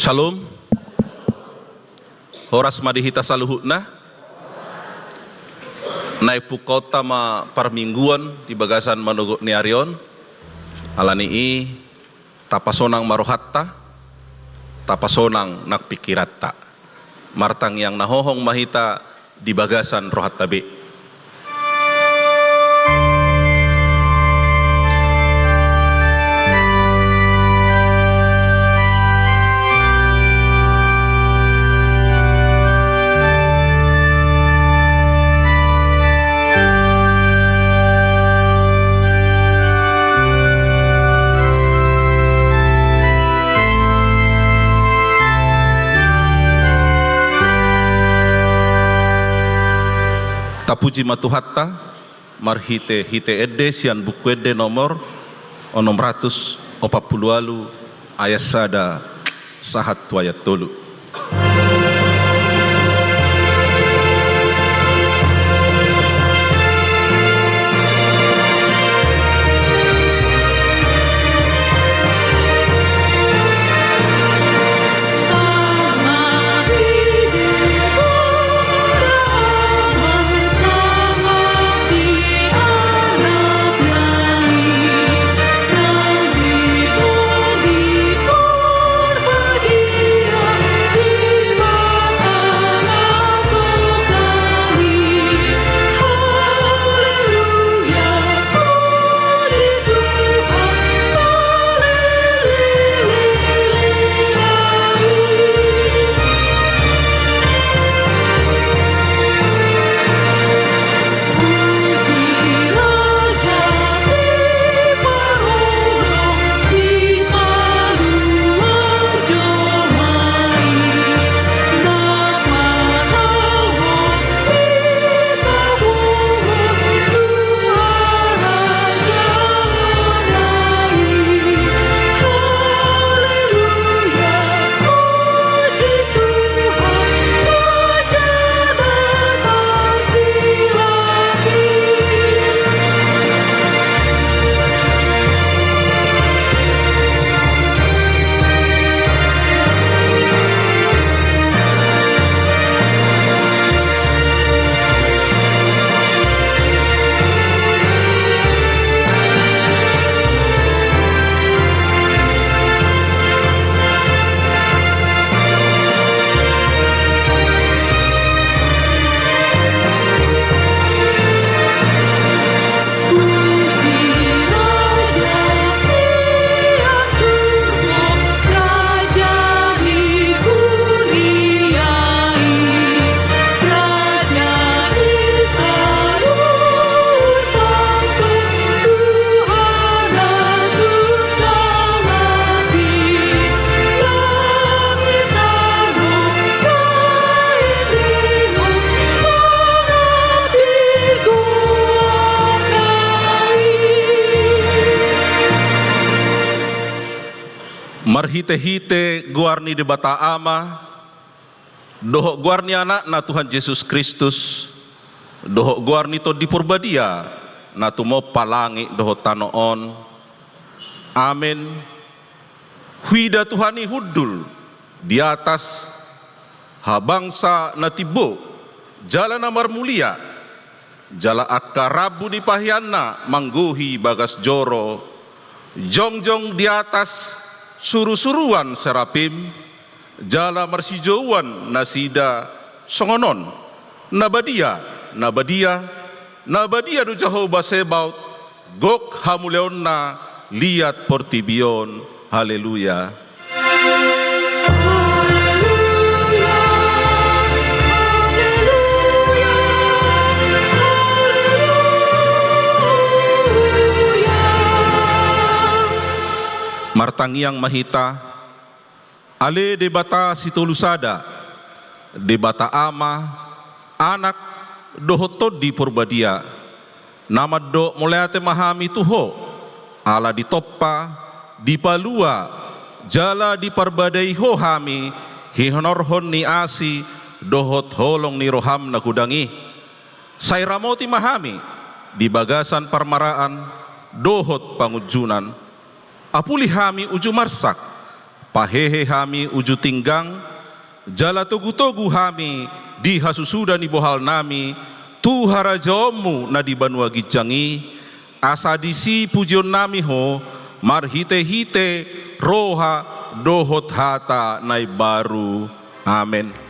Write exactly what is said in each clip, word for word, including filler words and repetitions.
Syalom. Horas ma di hita saluhutna. Naeng pungkaonta ma parmingguon di bagasan manogot ni ari on. Alani i, tapasonang ma rohanta, tapasonang nang pingkiranta. Martangiang na hohom ma hita di bagasan rohanta be. Tapuji ma Tuhanta, marhite-hite ende sian Buku Ende nomor onom ratus opat pulu ualu, ayat sada sahat tu ayat tolu. Marhite-hite goar ni Debata Ama, dohot goar ni Anakna Tuhan Jesus Kristus, dohot goar ni Tondi Porbadia, na tumompa langit dohot tano on. Amen. Huida Tuhan i hundul di atas habangsa na timbo jala na marmulia, jala angka rambu ni paheanna manggohi bagas joro, jongjong di atas surusuruan serapim, jala marsijouan nasida songon on: Na badia, na badia, na badia do Jahowa Zebaot, gok hamuliaonna liat portibi on. Haleluya. Martangiang ma hita. Ale Debata Sitolusada, Debata Ama, Anak, dohot Tondi Porbadia, na mandok mauliate ma hami tu Ho, ala ditompa, dipalua, jala diparbadai Ho hami, hihonorhon ni asi dohot holong ni roham na godang i. Sai ramoti ma hami di bagasan parmaraan dohot pangunjunan. Apuli hami uju marsak, pahehe hami uju tinggang, jala togutogu hami di hasusuda ni bohalnami tu harajaonmu na di banua ginjang i, asa disi pujionnami Ho marhitehite roha dohot hata na imbaru. Amen.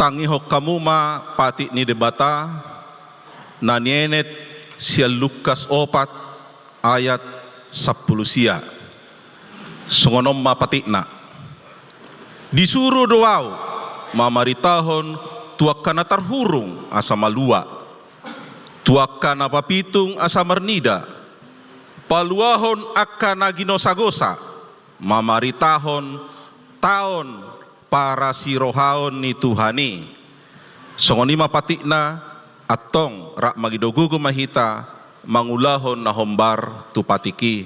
Tangihon hamu ma patik ni Debata na nienet sian Lukas opat ayat sampulu sia. Songon on ma patikna. Disuru do Ahu mamaritahon tu angka na tarhurung asa malua, tu angka na papitung asa marnida, paluahon angka na ginosagosa, mamaritahon taon parasirohaon ni Tuhan i. Songon i ma patikna, antong rap mangido gogo ma hita mangulahon na hombar tu patik i.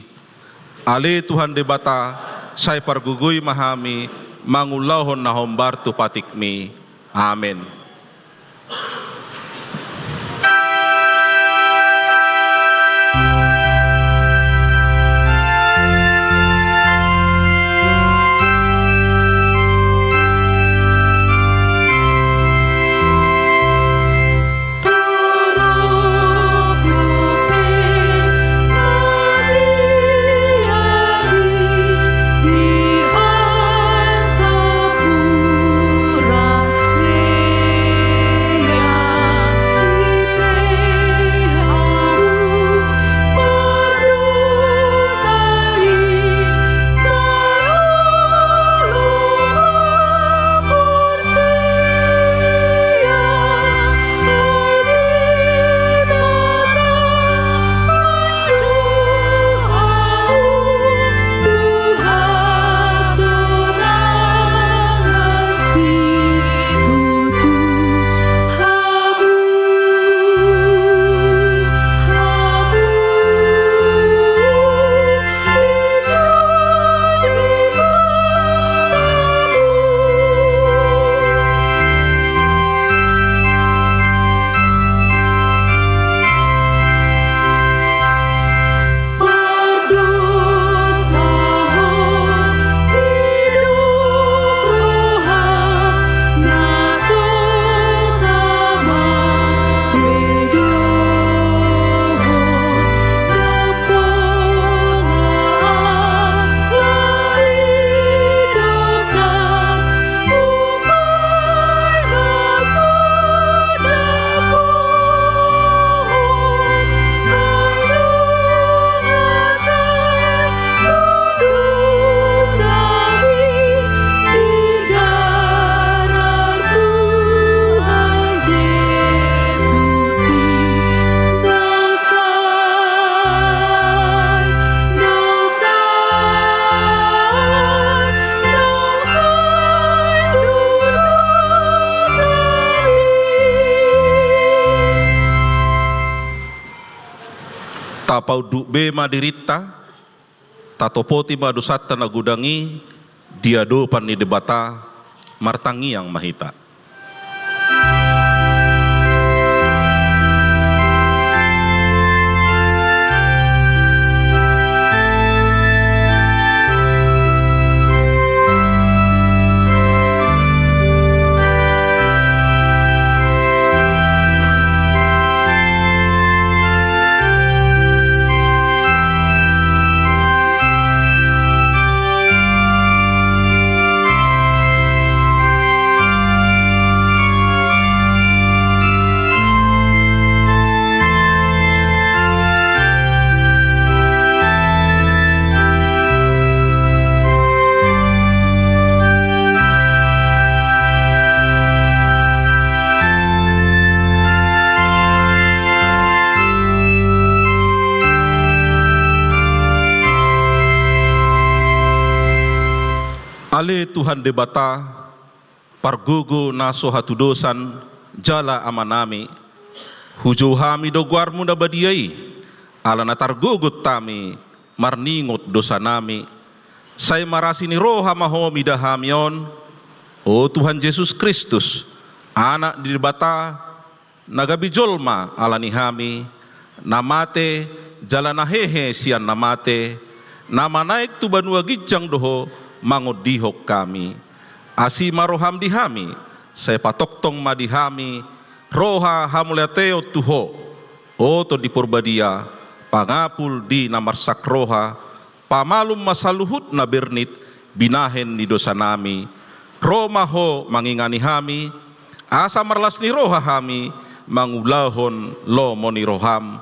Ale Tuhan Debata, sai pargogoi ma hami mangulahon na hombar tu patikmi. Amen. Tapaunduk be ma dirinta, tatopoti ma dosanta na godang i di adopan ni Debata. Martangiang ma hita. Ale Tuhan Debata, pargogo na so hatudosan jala Amanami, hujou hami do goarmu na badia i, ala na targogot hami marningot dosanami. Sai marasi ni roha ma Ho mida hami on, o Tuhan Jesus Kristus, Anak ni Debata, na gabe jolma ala ni hami, na mate jala na hehe sian na mate, na manaek tu banua ginjang do Ho mangondihon hami. Asi ma roham di hami, sai patongtong ma di hami roha hamauliateon tu Ho, o Tondi Porbadia, pangapul di na marsak roha, pamalum ma saluhut na bernit binahen ni dosanami. Ro ma Ho mangingani hami, asa marlas ni roha hami mangulahon lomo ni roham.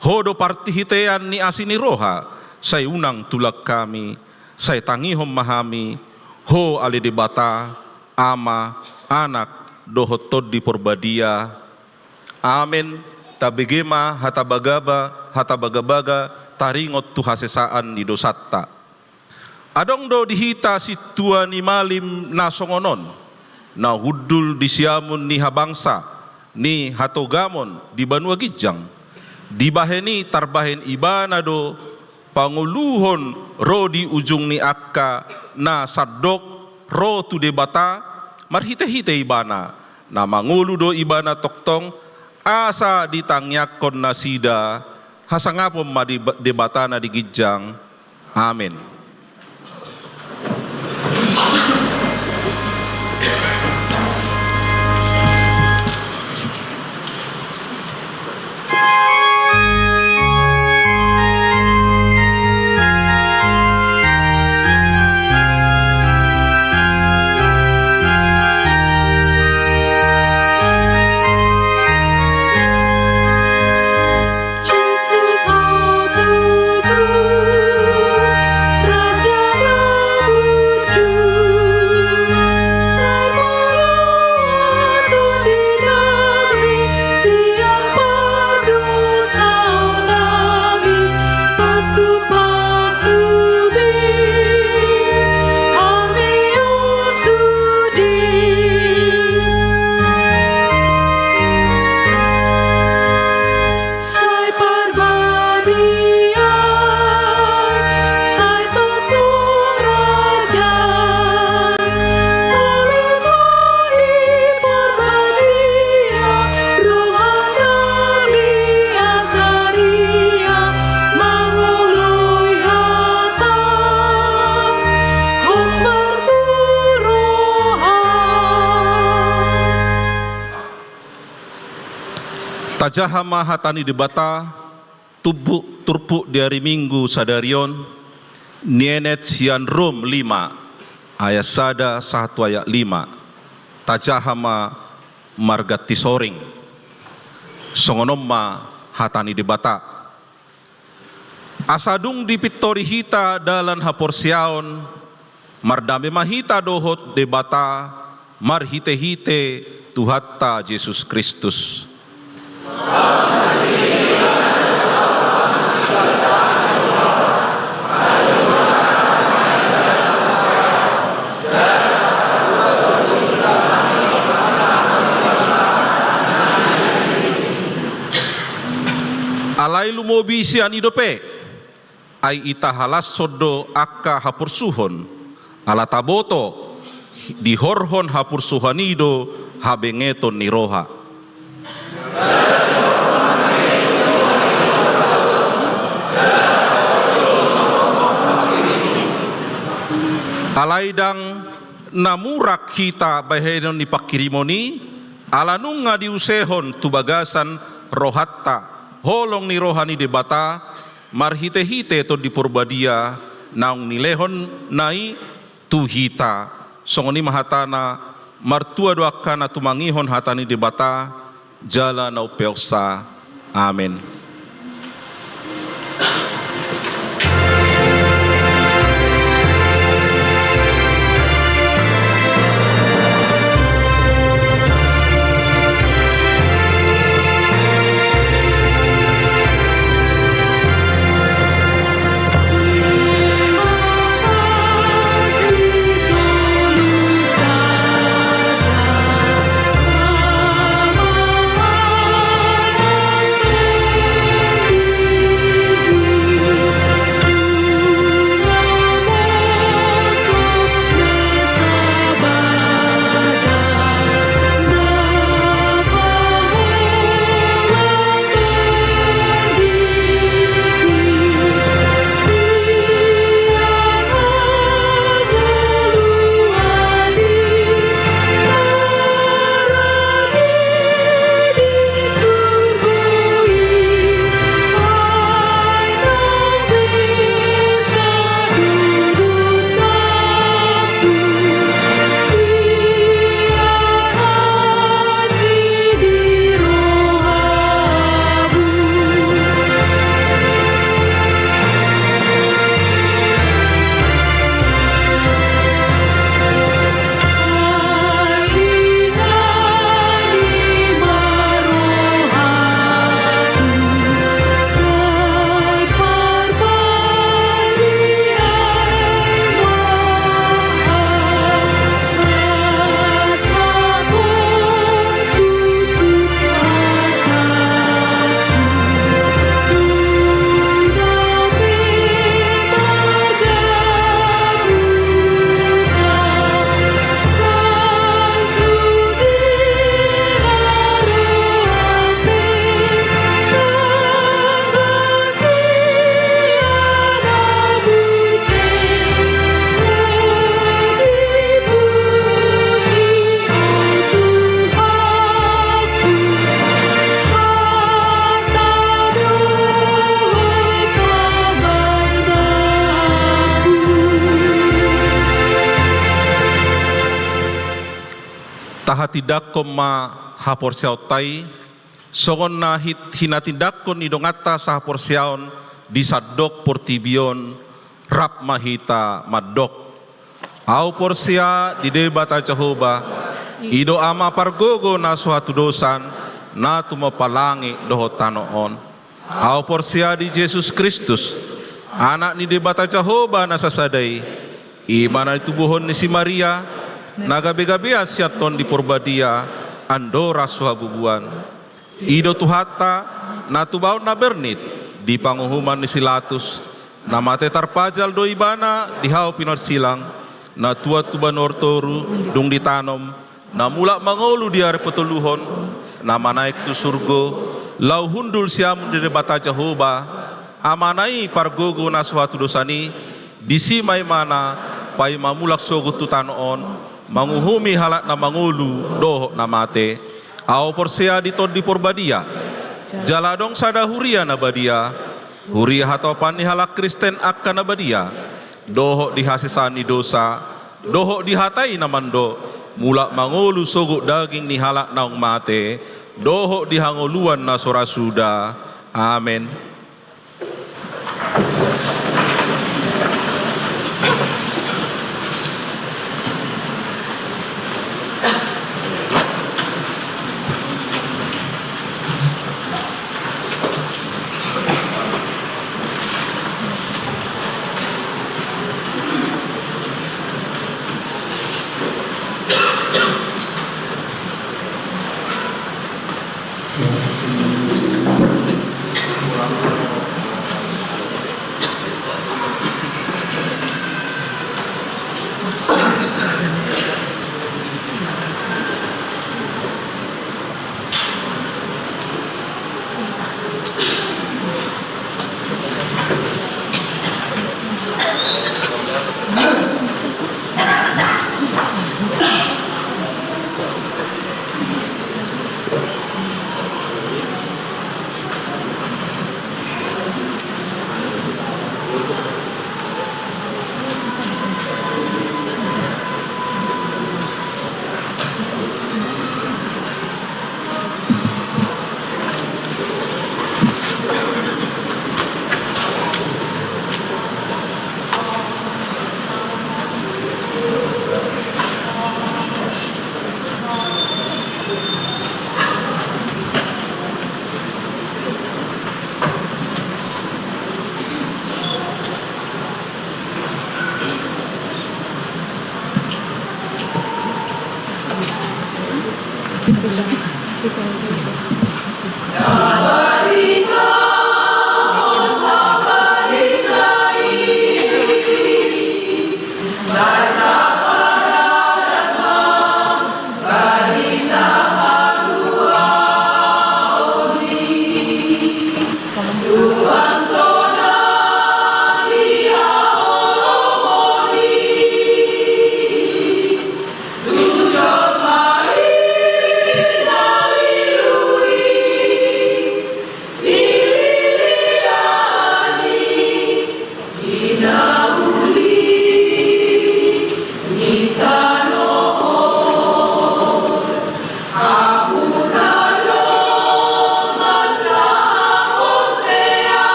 Ho do parhitean ni asi ni roha, sai unang tulang hami, sai tangihon ma hami Ho ale Debata, Ama, Anak, dohot Tondi Porbadia. Amen. Tabege ma hata bagaba, hata bagabaga, taringot tu hasesaan ni dosanta. Adong do di hita sintua ni malim na songon on, na hundul di siamun ni habangsa, ni hatogamon di banua ginjang. Dibahen i tarbahen ibana do pangoluhon ro di ujung ni angka na sandok ro tu Debata marhitehite ibana, na mangolu do ibana tongtong, asa ditangiangkon nasida hasangapon ma di Debata na di ginjang. Amen. Sai parbadia, sai tongtong raja, tolong Tondi Porbadia, rohana lia sadia, mangoloi hata, hombar tu roha. Tajaha ma hata ni Debata, turpuk, turpuk di ari Minggu sadari on, nienet sian Rom lima, ayat sada sahat tu ayat lima. Tajaha ma marganti soring. Songon on ma hata ni Debata. Asa dung dipintori hita dalan haporseaon, mardame ma hita dohot Debata marhitehite Tuhanta Jesus Kristus. Alai lumobi Bisian i dope, ai i tahalashon do angka haporsuhon, ala taboto, dihorhon haporsuhon i do habengeton ni roha. Alai ndang na murang hita bahenon ni panghirimon i, ala nunga diusehon tu bagasan rohanta holong ni roha ni Debata, marhitehite Tondi Porbadia naung nilehonna i tu hita. Songon i ma hatana, martua do angka na tumangihon hata ni Debata, jala na umpeopsa. Amen. Tahatindangkon ma haporseaonta i, songon na hi-, hinatindangkon ni donganta sahaporseaon di sandok portibi on, rap ma hita mandok. Ahu porsea di Debata Jahowa, i do Ama pargogo na so hatudosan, na tumompa langit dohot tano on. Ahu porsea di Jesus Kristus, Anak ni Debata Jahowa na sasada i, i ma na ditubuhon ni si Maria, na gabegabean sian Tondi Porbadia, andorang so habubuan. I do Tuhanta, na tubaon na bernit di panguhuman ni si Latus, na mate tarpajal do Ibana di hau pinarsilang, na tuat tu banua ni toru, dung ditanom, na mulak mangolu di ari patoluhon, na manaek tu surgo, laho hundul siamun ni Debata Jahowa, Amana i pargogo na so hatudosan i, disi ma Ibana paima mulak sogot tu tano on, manguhumi halak na mangolu dohot na mate. Ahu porsea di Tondi Porbadia, jala adong sada huria na badia, huria hatopan ni halak Kristen angka na badia, dohot di hasesaan ni dosa, dohot di hata i na mandok, mulak mangolu sogot daging ni halak naung mate, dohot di hangoluan na so ra suda. Amen.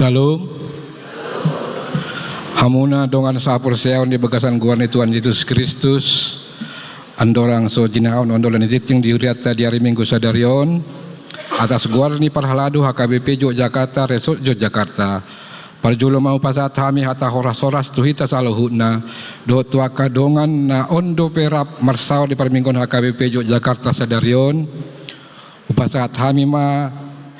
Syalom. Hamuna dongan sahaporseaon di bagasan goar ni Tuhan Jesus Kristus, andorang so jinahahon on dolan ni tingting di hurianta di ari Minggu sadari on, atas goar ni parhalado H K B P Yogyakarta, Resort Yogyakarta, parjolo ma hupasahat hami hata horas-horas tu hita saluhutna, dohot tu angka dongan na on dope rap marsaor di parmingguon H K B P Yogyakarta sadari on, hupasahat hami ma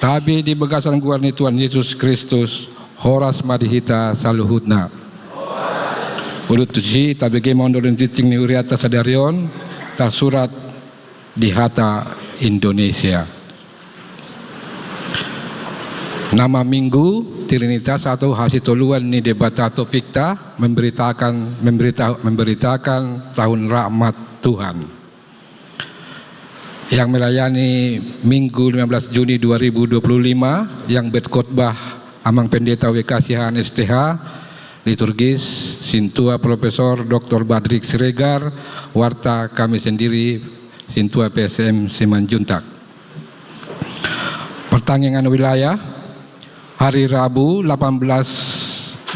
tabe di bagasan goar ni Tuhan Jesus Kristus, horas ma di hita saluhutna. Uduh tusi, tabege ma on dolan ni tingting ni hurianta sadari on, tarsurat di hata Indonesia. Nama Minggu, Trinitas atau hasitoluan ni Debata topikta, memberitakan, memberita-, memberitakan tahun rahmat Tuhan. Yang melayani Minggu lima belas Juni dua ribu dua puluh lima, yang berkhotbah Amang Pendeta W K Siahaan S T H, liturgis Sintua Profesor Doktor Badrik Siregar, warta kami sendiri Sintua P S M Simanjuntak. Partangiangan wilayah, hari Rabu delapan belas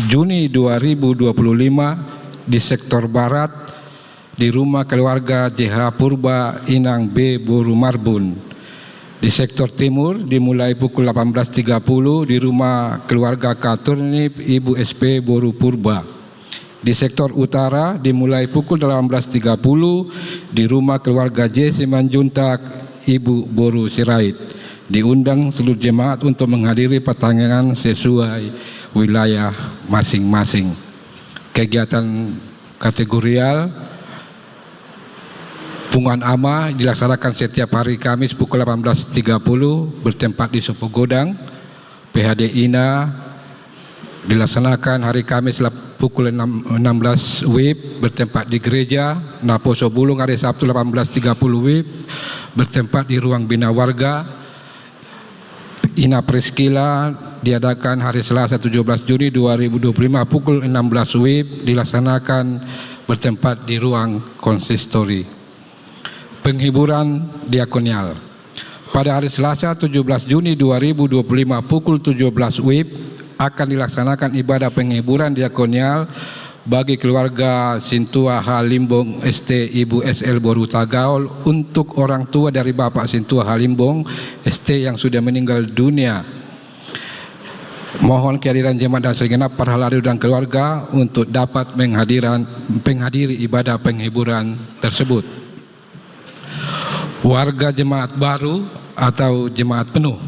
Juni dua ribu dua puluh lima, di sektor barat, di rumah keluarga J H Purba, Inang B boru Marbun. Di sektor timur, dimulai pukul delapan belas tiga puluh di rumah keluarga K Turnip, Ibu S P boru Purba. Di sektor utara, dimulai pukul delapan belas tiga puluh di rumah keluarga J Simanjuntak, Ibu boru Sirait. Diundang seluruh jemaat untuk menghadiri partangiangan sesuai wilayah masing-masing. Kegiatan kategorial, Punguan Ama dilaksanakan setiap hari Kamis pukul delapan belas tiga puluh, bertempat di Sopogodang. P H D Ina Dilaksanakan hari Kamis lap-, pukul enam, enam belas W I B bertempat di gereja, Naposo Bulung hari Sabtu delapan belas tiga puluh W I B bertempat di ruang bina warga. Ina Priskila diadakan hari Selasa tujuh belas Juni dua ribu dua puluh lima pukul enam belas W I B dilaksanakan bertempat di ruang konsistori. Penghiburan diakonial. Pada hari Selasa tujuh belas Juni dua ribu dua puluh lima pukul tujuh belas W I B akan dilaksanakan ibadah penghiburan diakonial bagi keluarga Sintua Halimbong S T, Ibu S L boru Tagaol, untuk orang tua dari Bapak Sintua Halimbong S T yang sudah meninggal dunia. Mohon kehadiran jemaat dan segenap parhalado dan keluarga untuk dapat menghadiran, menghadiri ibadah penghiburan tersebut. Warga jemaat baru atau jemaat penuh.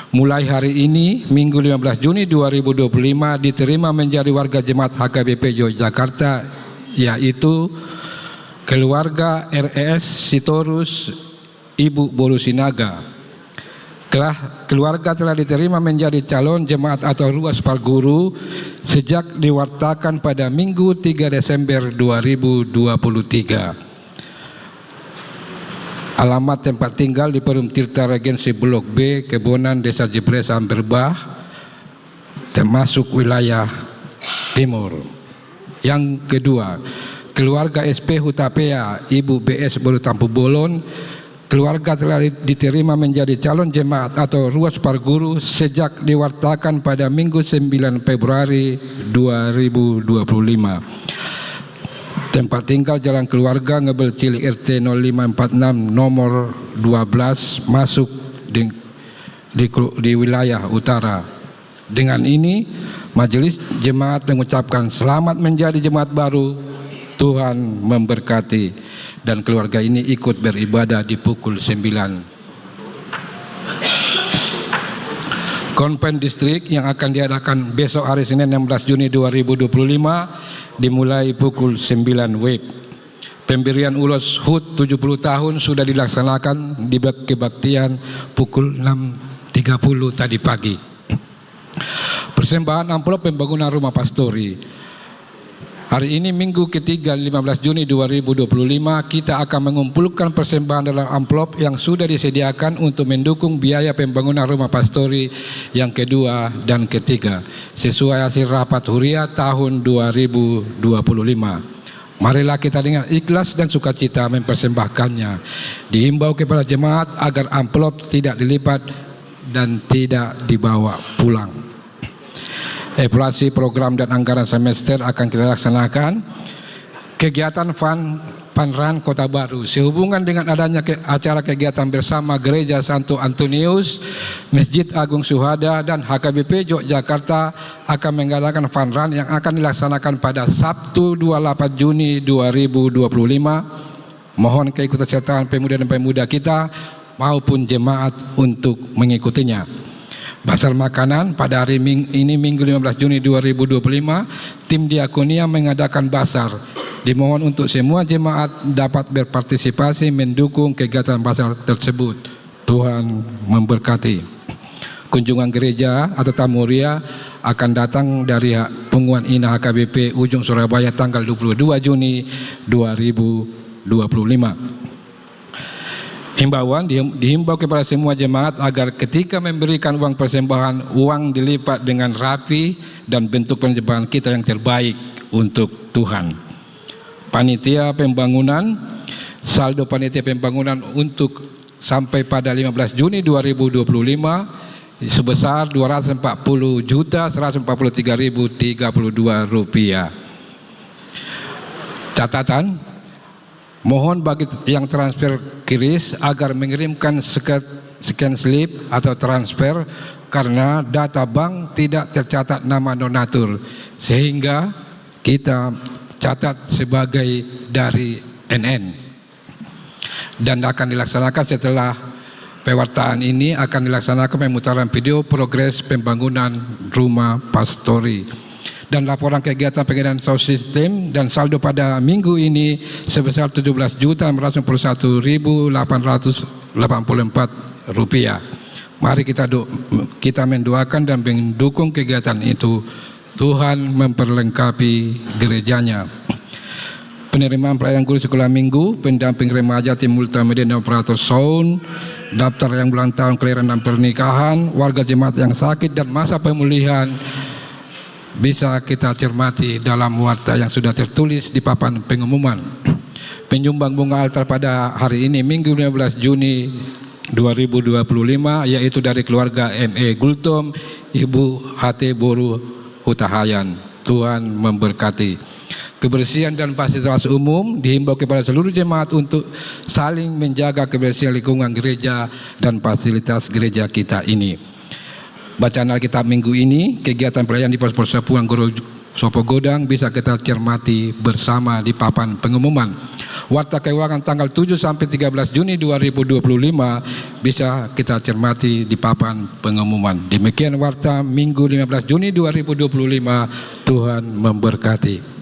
Mulai hari ini, Minggu lima belas Juni dua ribu dua puluh lima, diterima menjadi warga jemaat H K B P Yogyakarta, yaitu keluarga R E S Sitorus, Ibu boru Sinaga. Kelah-, keluarga telah diterima menjadi calon jemaat atau ruas parguru sejak diwartakan pada Minggu tiga Desember dua ribu dua puluh tiga. Alamat tempat tinggal di Perum Tirta Regensi Blok B, Kebonan, Desa Jebresa, Amberbah, termasuk wilayah timur. Yang kedua, keluarga S P Hutapea, Ibu B S boru Tampubolon, keluarga telah di-, diterima menjadi calon jemaat atau ruas parguru sejak diwartakan pada Minggu sembilan Februari dua ribu dua puluh lima. Tempat tinggal, Jalan Keluarga, Ngebel Cilik, R T nol lima empat enam, nomor dua belas, masuk di, di kru-, di wilayah utara. Dengan ini, majelis jemaat mengucapkan selamat menjadi jemaat baru. Tuhan memberkati. Dan keluarga ini ikut beribadah di pukul sembilan. Konven distrik yang akan diadakan besok, hari Senin enam belas Juni dua ribu dua puluh lima, dimulai pukul sembilan W I B. Pemberian ulos HUT tujuh puluh tahun sudah dilaksanakan di bak-, kebaktian pukul enam tiga puluh tadi pagi. Persembahan amplop pembangunan rumah pastori. Hari ini, Minggu ketiga, lima belas Juni dua ribu dua puluh lima, kita akan mengumpulkan persembahan dalam amplop yang sudah disediakan untuk mendukung biaya pembangunan rumah pastori yang kedua dan ketiga, sesuai hasil rapat huria tahun dua ribu dua puluh lima. Marilah kita dengan ikhlas dan sukacita mempersembahkannya. Diimbau kepada jemaat agar amplop tidak dilipat dan tidak dibawa pulang. Evaluasi program dan anggaran semester akan kita laksanakan. Kegiatan fun, fun run Kota Baru. Sehubungan dengan adanya ke-, acara kegiatan bersama Gereja Santo Antonius, Masjid Agung Syuhada, dan H K B P Yogyakarta akan mengadakan fun run yang akan dilaksanakan pada Sabtu dua puluh delapan Juni dua ribu dua puluh lima. Mohon keikutsertaan pemuda dan pemuda kita maupun jemaat untuk mengikutinya. Bazar makanan pada hari Ming-, ini, Minggu lima belas Juni dua ribu dua puluh lima, tim diakonia mengadakan bazar. Dimohon untuk semua jemaat dapat berpartisipasi mendukung kegiatan bazar tersebut. Tuhan memberkati. Kunjungan gereja atau tamu huria akan datang dari ha-, Punguan Ina H K B P Ujung Surabaya tanggal dua puluh dua Juni dua ribu dua puluh lima. Himbauan, dihim-, dihimbau kepada semua jemaat agar ketika memberikan uang persembahan, uang dilipat dengan rapi dan bentuk persembahan kita yang terbaik untuk Tuhan. Panitia pembangunan, saldo panitia pembangunan untuk sampai pada lima belas Juni dua ribu dua puluh lima sebesar dua ratus empat puluh juta seratus empat puluh tiga ribu tiga puluh dua rupiah. Catatan, mohon bagi yang transfer kris agar mengirimkan seket-, scan slip atau transfer, karena data bank tidak tercatat nama donatur, sehingga kita catat sebagai dari N N. Dan akan dilaksanakan setelah pewartaan ini, akan dilaksanakan pemutaran video progres pembangunan rumah pastori. Dan laporan kegiatan pengadaan sound system dan saldo pada minggu ini sebesar tujuh belas juta enam ratus sembilan puluh satu ribu delapan ratus delapan puluh empat rupiah. Mari kita do-, kita mendoakan dan mendukung kegiatan itu. Tuhan memperlengkapi gereja-Nya. Penerimaan pelayanan guru sekolah minggu, pendamping remaja, tim multimedia dan operator sound, daftar yang ulang tahun, kelahiran dan pernikahan, warga jemaat yang sakit dan masa pemulihan, bisa kita cermati dalam warta yang sudah tertulis di papan pengumuman. Penyumbang bunga altar pada hari ini, Minggu lima belas Juni dua ribu dua puluh lima, yaitu dari keluarga M E Gultom, Ibu H T boru Hutahaean. Tuhan memberkati. Kebersihan dan fasilitas umum, dihimbau kepada seluruh jemaat untuk saling menjaga kebersihan lingkungan gereja dan fasilitas gereja kita ini. Bacaan Alkitab minggu ini, kegiatan pelayanan di Pos Persepuan Goro Sopo Godang bisa kita cermati bersama di papan pengumuman. Warta keuangan tanggal tujuh sampai tiga belas Juni dua ribu dua puluh lima bisa kita cermati di papan pengumuman. Demikian warta Minggu lima belas Juni dua ribu dua puluh lima. Tuhan memberkati.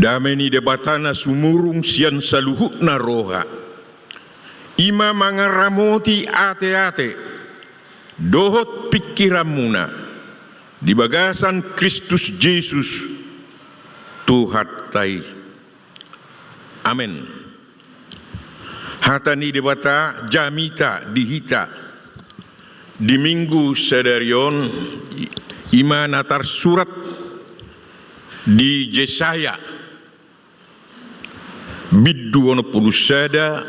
Dame ni Debata na sumurung sian saluhutna roha, i ma mangaramoti ateate dohot pingkiranmuna di bagasan Kristus Jesus Tuhanta i. Amen. Hata ni Debata jamita di hita di Minggu sadari on, i ma na tarsurat di Jesaya bindu onom pulu sada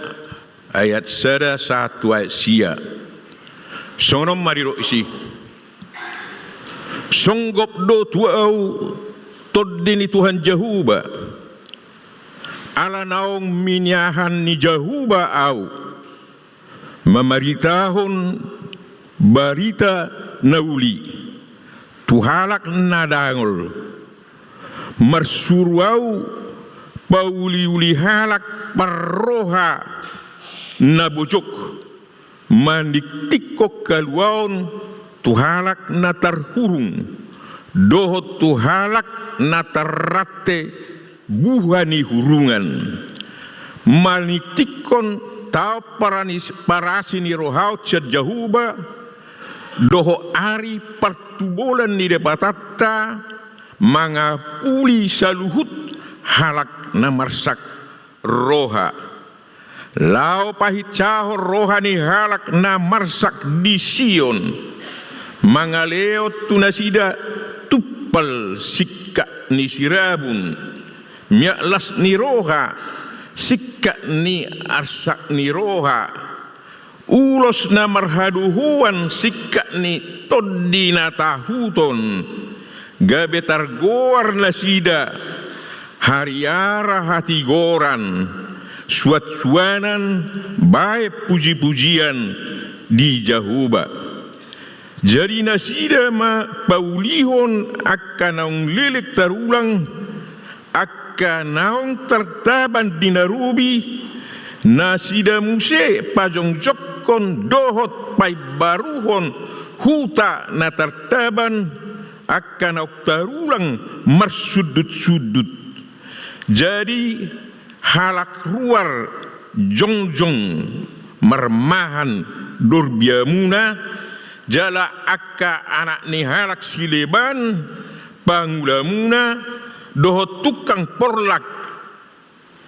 ayat sada sahat tu ayat sia. Songon on ma didok disi: Songgop do tu ahu Tondi ni Tuhan Jahowa, ala naung miniahan ni Jahowa ahu mamaritahon barita na uli tu halak na dangol, marsuru ahu pauliuli halak parroha na bojok, mandingtingkon haluaon tu halak na tarhurung, dohot tu halak na tarrante buha ni hurungan, manitikkon taon parani-, parasi ni rohaon sian Jahowa, dohot ari partubolan ni Debatanta, mangapuli saluhut halak na marsak roha. Laho pahinsahon roha ni halak na marsak di Sion, mangalehon tu nasida tumpal singkat ni sirabun, miak las ni roha, singkat ni arsak ni roha, ulos na marhadohoan singkat ni tondi na tahuton, gabe targoar nasida hariara hatigoran, suansuanan, bahen pujipujian di Jahowa. Jadi nasida ma paulihon angka naung leleng tarulang, angka naung tartaban di na robi, nasida muse pajongjongkon dohot paimbaruhon huta na tartaban, angka naung tarulang marsundutsundut. Jadi halak ruar jongjong marmahan dorbiamuna, jala angka anak ni halak sileban pangulamuna, dohot tukang porlak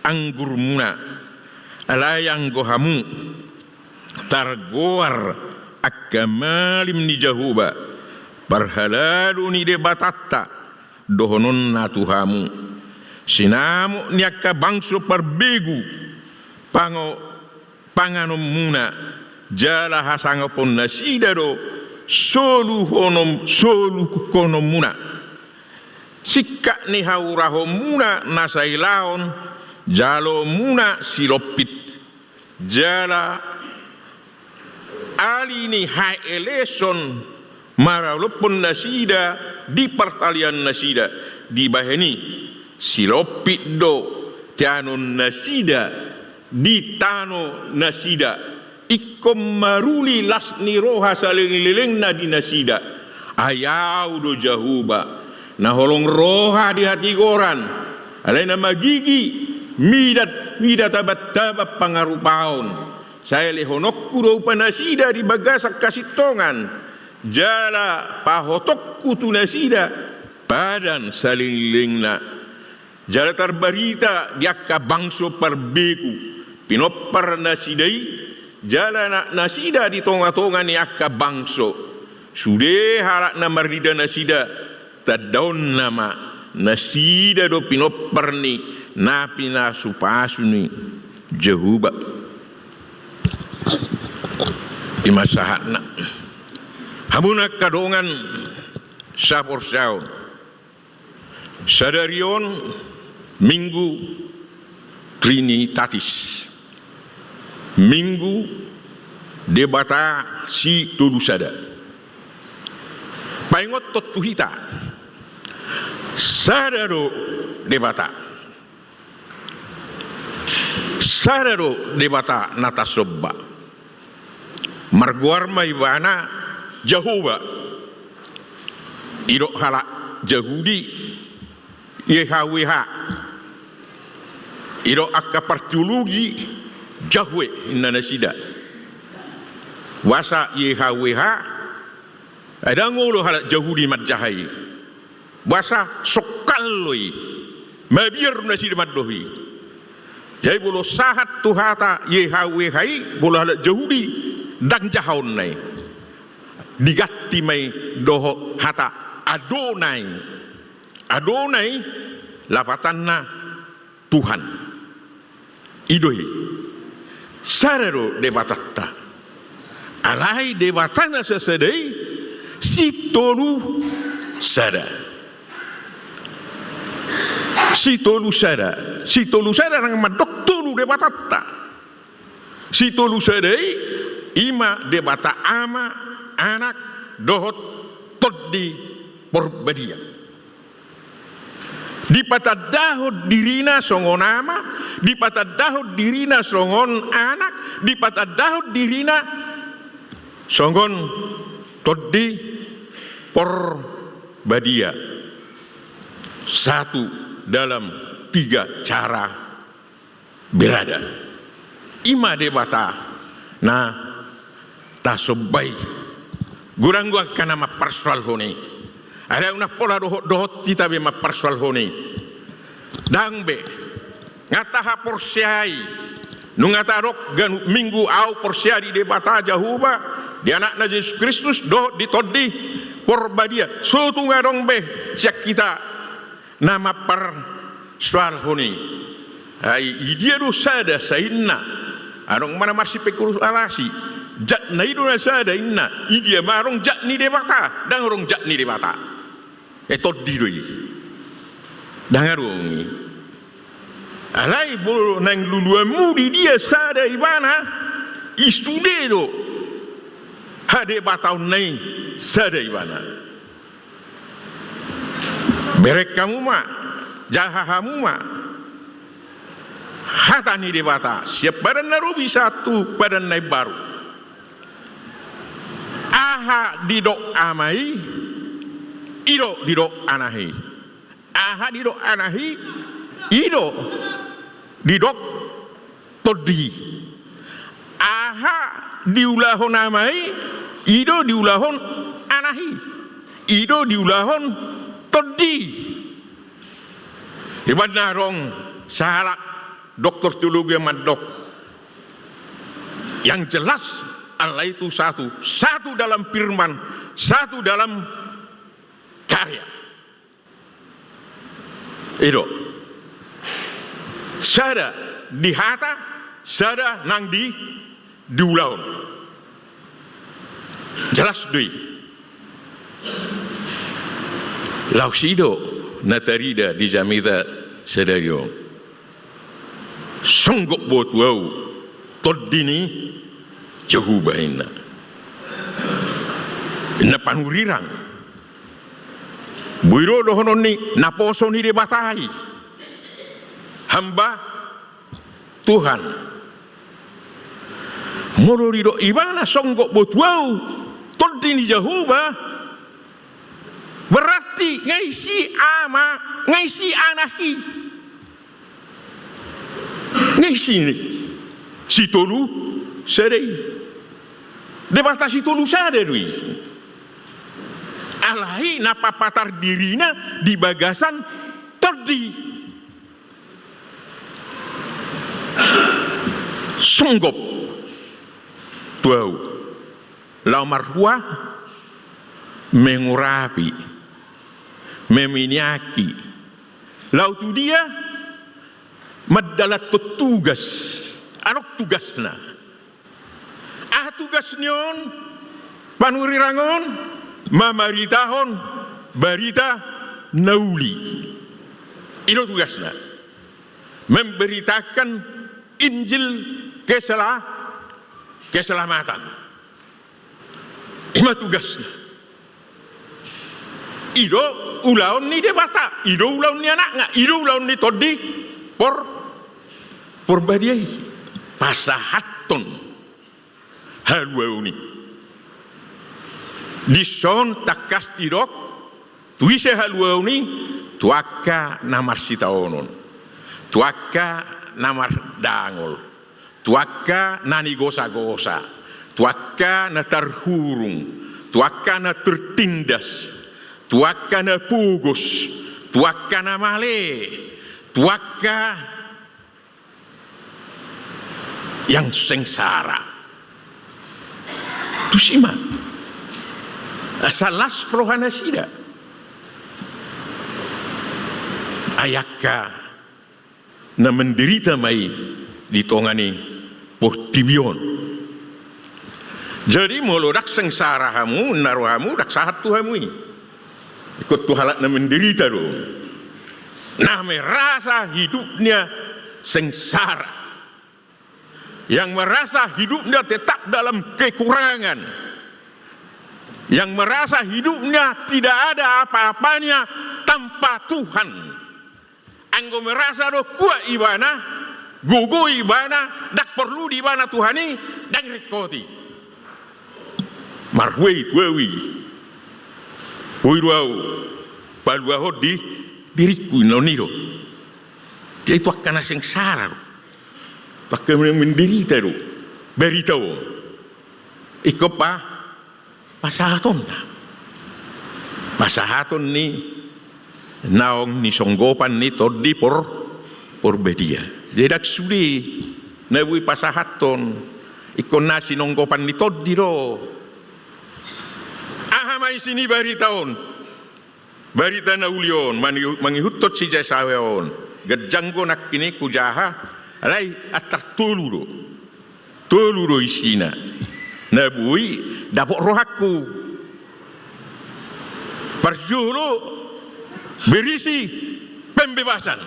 anggurmuna. Alai anggo hamu, targoar angka malim ni Jahowa, parhalado ni Debatanta, dohononna tu hamu: Sinamot ni angka bangso parbegu pango-, panganonmuna, jala hasangapon nasida do soluhonon-, soluhononmuna. Singkat ni haurahonmuna na sailaon, jaloonmuna silompit. Jala ali ni haeleson maradophon nasida di partalian nasida, dibahen i silompit do teanon nasida di tano nasida, ingkon maruli las ni roha salelenglelengna di nasida. Ai Ahu do Jahowa, na holong roha di hatigoran, alai na magigi mida, mida tabantaban pangarupaon. Sai lehononku do upa nasida di bagasan hasintongan, jala pahotonku tu nasida padan salelenglelengna. Jala tarbarita di angka bangso parbegu pinompar nasida i, jala na-, nasida di tongatonga ni angka bangso. Sude halak na marnida nasida, tandaonna ma nasida do pinompar ni na pinasupasu ni Jahowa. I ma sahatna. Hamu angka dongan saporseaon, sadari on Minggu Trinitatis, Minggu Debata Sitolusada. Paingothon tu hita, sada do Debata. Sada do Debata na tasomba. Margoar ma Ibana Jahowa. Didok halak Jahudi Yehaweh. Didok angka parteologi Jahwe inna nasida. Boasa Yehaweh? Ai ndang olo halak Jahudi manjaha i. Boasa songkal do i. Mabiar do nasida mandok i. Jadi molo sahat tu hata Yehaweh i, molo halak Jahudi ndang jahaonna i. Diganti ma i dohot hata Adonai. Adonai lapatanna Tuhan. I do i. Sada do Debatanta. Alai Debata na sasada i Sitolusada. Sitolusada. Sitolusada ndang mandok tolu Debatanta. Sitolusada i, i ma Debata Ama, Anak, dohot Tondi Porbadia. Dipatandahon dirina songon Ama, dipatandahon dirina songon Anak, dipatandahon dirina songon Tondi Por-, Porbadia, satu dalam tiga cara berada. I ma Debata na tasomba i. Godang do angka na mamparsoalhon i. Alai unang pola dohot-dohot hita be mamparsoalhon i. Ndang be. Nga tahaporseai. Nunga tadok ganup Minggu, au porsea di Debata Jahowa, di Anakna Jesus Kristus, dohot di Tondi Porbadia. So tung adong be sian hita na mamparsoalhon i. Ai idia do sada sainna? Adong ma na marsipengkuru alasi. Jatna i do na sada inna. Idia ma adong jat ni Debata? Ndang adong jat ni Debata. E, tondi do i. Ndang adong i. Alai molo naeng luluanmu di dia sada ibana, i sude do hadebataonna i sada ibana. Bereng hamu ma, jaha hamu ma hata ni Debata sian Padan na Robi sahat tu Padan na Imbaru. Aha didok Ama i, i do didok Anak i. Aha didok Anak i, i do didok Tondi. Aha diulahon Ama i, i do diulahon Anak i, i do diulahon Tondi. Ibaen na adong sahalak doktor teologi mandok, yang jelas Allah itu satu, satu dalam firman, satu dalam karya. I do. Sada di hata, sada nang di, di ulaon. Jelas do i. Laos i do na tarida di jamita sadari on. Songgop do tu ahu Tondi ni Jahowa, inna. Inna panurirang. Boi do dohonon ni naposo ni Debata i, hamba Tuhan. Molo didok ibana songgop do tu ahu Tondi ni Jahowa, berarti nga isi Ama, nga isi Anak i. Nga isi ni sitolu sada i. Debata sitolu sada do i. Alai na papatar dirina di bagasan Tondi. Songgop tu ahu. Laho marhua mengurapi, meminiaki. Laho tu dia mandalanhon tugas. Adong tugasna. Aha tugas ni on, panurirang on? Mamaritahon barita na uli. I do tugasna. Memberitakan Injil kesela-, keselamatan. I ma tugasna. I do ulaon ni Debata, i do ulaon ni Anakna, i do ulaon ni Tondi Por-, Porbadia i. Pasahathon haluaon i. Dison tangkas didok, tu ise haluaon i? Tu angka na marsitaonon, tu angka na mardangol, tu angka na nigosagosa, tu angka na tarhurung, tu angka na tertindas, tu angka na pogos, tu angka na male, tu angka yang sengsara. Tusi ma. Asa las rohanasida. Ai angka na menderita ma i di tonga ni portibi on. Jadi molo ndang sengsara hamu, na rohamu ndang sahat tu hamu i. Ingkon tu halak na menderita do. Na merasa hidupnya sengsara. Yang merasa hidupnya tetap dalam kekurangan. Yang merasa hidupnya tidak ada apa-apanya tanpa Tuhan. Anggo merasa do kuat ibana, gogo ibana, ndang porlu di ibana Tuhan i, ndang ringkot i. Marhue i tu ahu i. Boi do ahu paluahon di diringku, ninna i do. Jadi tu angka na sengsara do, tu angka na menderita do barita on. Ingkon pa pasahatonna, pasahaton ni naung ni songgopan ni Tondi Por-, Porbadia. Jadi ndang sude na boi pasahathon, ingkon na sinonggopan ni tondi do. Aha ma isi ni barita on? Barita na uli on, mangi-, mangihuthon si Jesaya on. Ganjang do nangkin i hujaha, alai antar tolu do. Tolu do isina na boi dapot rohangku. Parjolo, berisi pembebasan.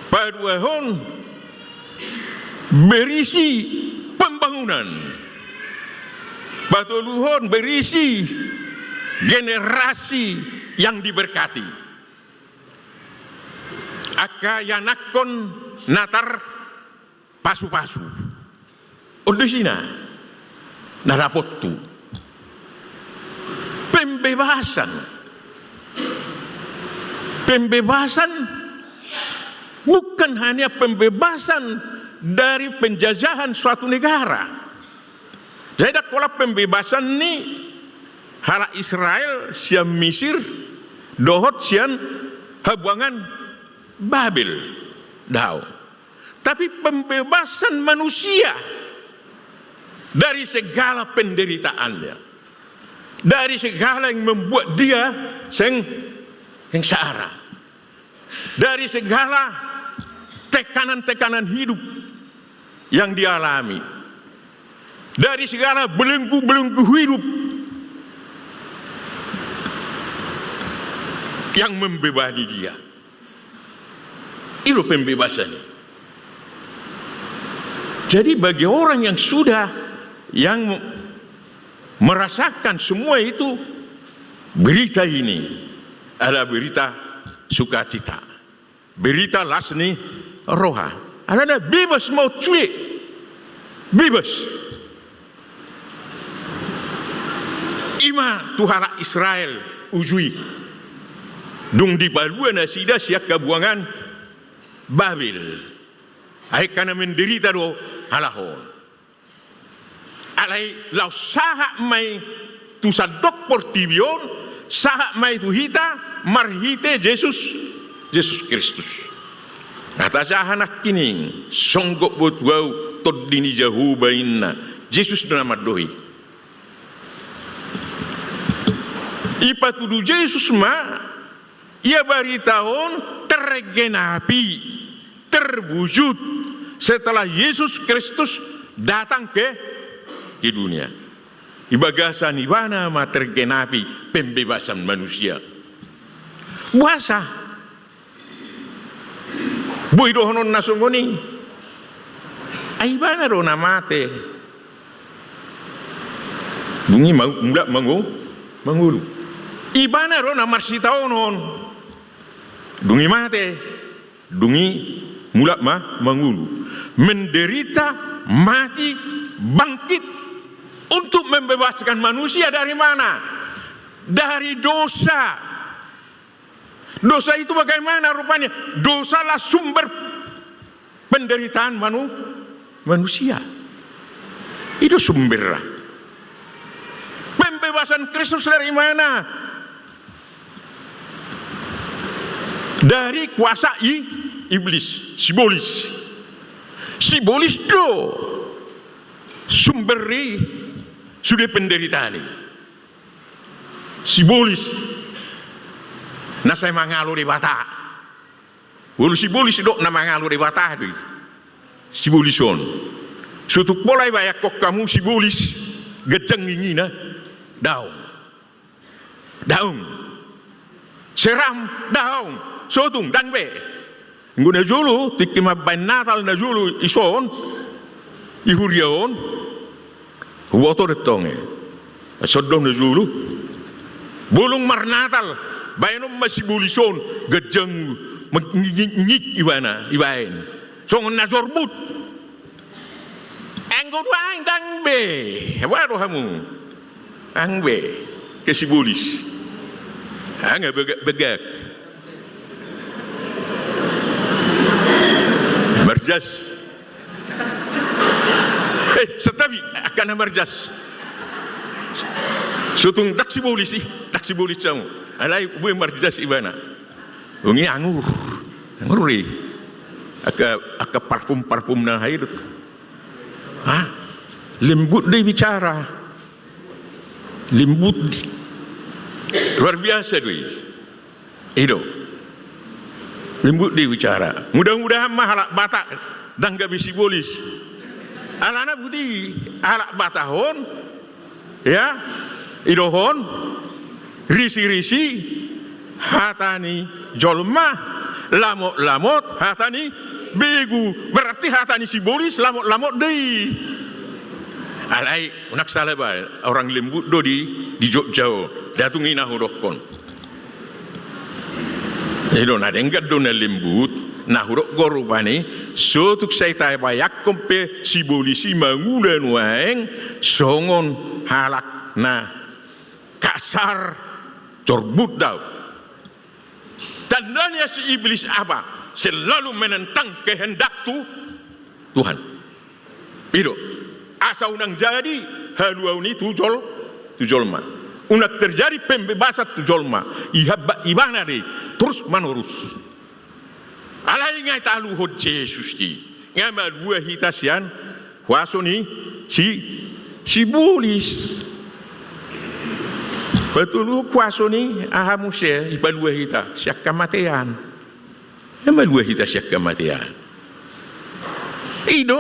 Paduahon, berisi pembangunan. Patoluhon, berisi generasi yang diberkati. Angka ianakhon na tarpasupasu. On do isina na dapothu. Pembebasan. Pembebasan bukan hanya pembebasan dari penjajahan suatu negara. Jadi ndang holan pembebasan ni halak Israel sian Misir dohot sian habuangan Babel. Daong. Tapi pembebasan manusia dari segala penderitaannya, dari segala yang membuat dia seng-, sengsara, dari segala tekanan-tekanan hidup yang dialami, dari segala belenggu-belenggu hidup yang membebani dia. I do pembebasan i. Jadi bagi orang yang sudah, yang merasakan semua itu, berita ini adalah berita sukacita, berita las ni roha. Alana bebas ma on sude. Bebas. I ma tu halak Israel uju i. Dung dipalua nasida sian habuangan Babel. Ai angka na menderita do halak on. Alai laos sahat ma i tu sandok portibi on, sahat ma i tu hita marhite Jesus, Jesus Kristus. Nga tajaha nangkining songgop do tu ahu Tondi ni Jahowa, ninna. Jesus do na mandok i. Ipatudu Jesus ma ia barita on tergenapi, terwujud setelah Yesus Kristus datang ke, ke dunia. Di bagasan ibana ma tergenapi pembebasan manusia. Boasa boi dohonon na songon i? Ai ibana do na mate, dung i ma-, mulak mango-, mangolu. Ibana do na marsitaonon, dung i mate, dung i mulak ma-, mangolu. Menderita, mati, bangkit untuk membebaskan manusia dari mana? Dari dosa. Dosa itu bagaimana rupanya? Dosalah sumber penderitaan manu-, manusia. I do sumberna. Pembebasan Kristus dari mana? Dari kuasa i-, iblis, sibolis. Sibolis do sumber ni sude penderitaan i. Sibolis na sai mangalo Debata. Molo sibolis do na mangalo Debata do i. Sibolis on. So tung pola ibaen hamu sibolis ganjang gingina. Daong. Daong. Seram, daong. So tung, ndang be. Anggo na jolo, tingki mambaen Natal na jolo dison, di huria on, huboto do tong i. Songon na jolo. Bolon marnatal, baenon ma sibolis on, ganjang, mangingik-ingik ibana, ibaen. Songon na jorbut. Anggo nuaeng ndang be, boha do hamu? Ndang be, ke sibolis. Nga bagak-bagak. Marjas. Eh, santabi, angka na marjas. So tung ndang sibolis i, ndang sibolis hamu. Alai boi marjas ibana. Dung i anggur. Anggur i. Angka, angka parfum-parfum na hairut. Hah? Lembut do i bicara. Lembut. Luar biasa do i. I do. Lembut do i bicara. Mudah-mudahan ma halak Batak ndang gabe sibolis. Alana boti halak Batak on, ya, i do on, risi-risi hata ni jolma, lamot-lamot hata ni begu. Berarti hata ni sibolis lamot-lamot do i. Alai unang sala ba, orang lembut do di, di Jogja on. Ndang tung i na hudokkon. I do, na denggan do na lembut, na hudok do rupani, so tung sai tabayangkon pe sibolis i mangula nuaeng songon halak na kasar, corbut do. Tandanya si iblis apa? Selalu menentang kehendak Tu-, Tuhan. I do, asa unang jadi haluaon i tu jol-, tu jolma. Unang terjadi pembebasan tu jolma. Iha ba-, ibana do i, terus menerus. Alai nga taluhon Jesus i, nga malua hita sian huaso ni si-, sibolis. Patoluhon huaso ni aha muse dipalua hita? Sian hamatean. Nga malua hita sian hamatean. I do.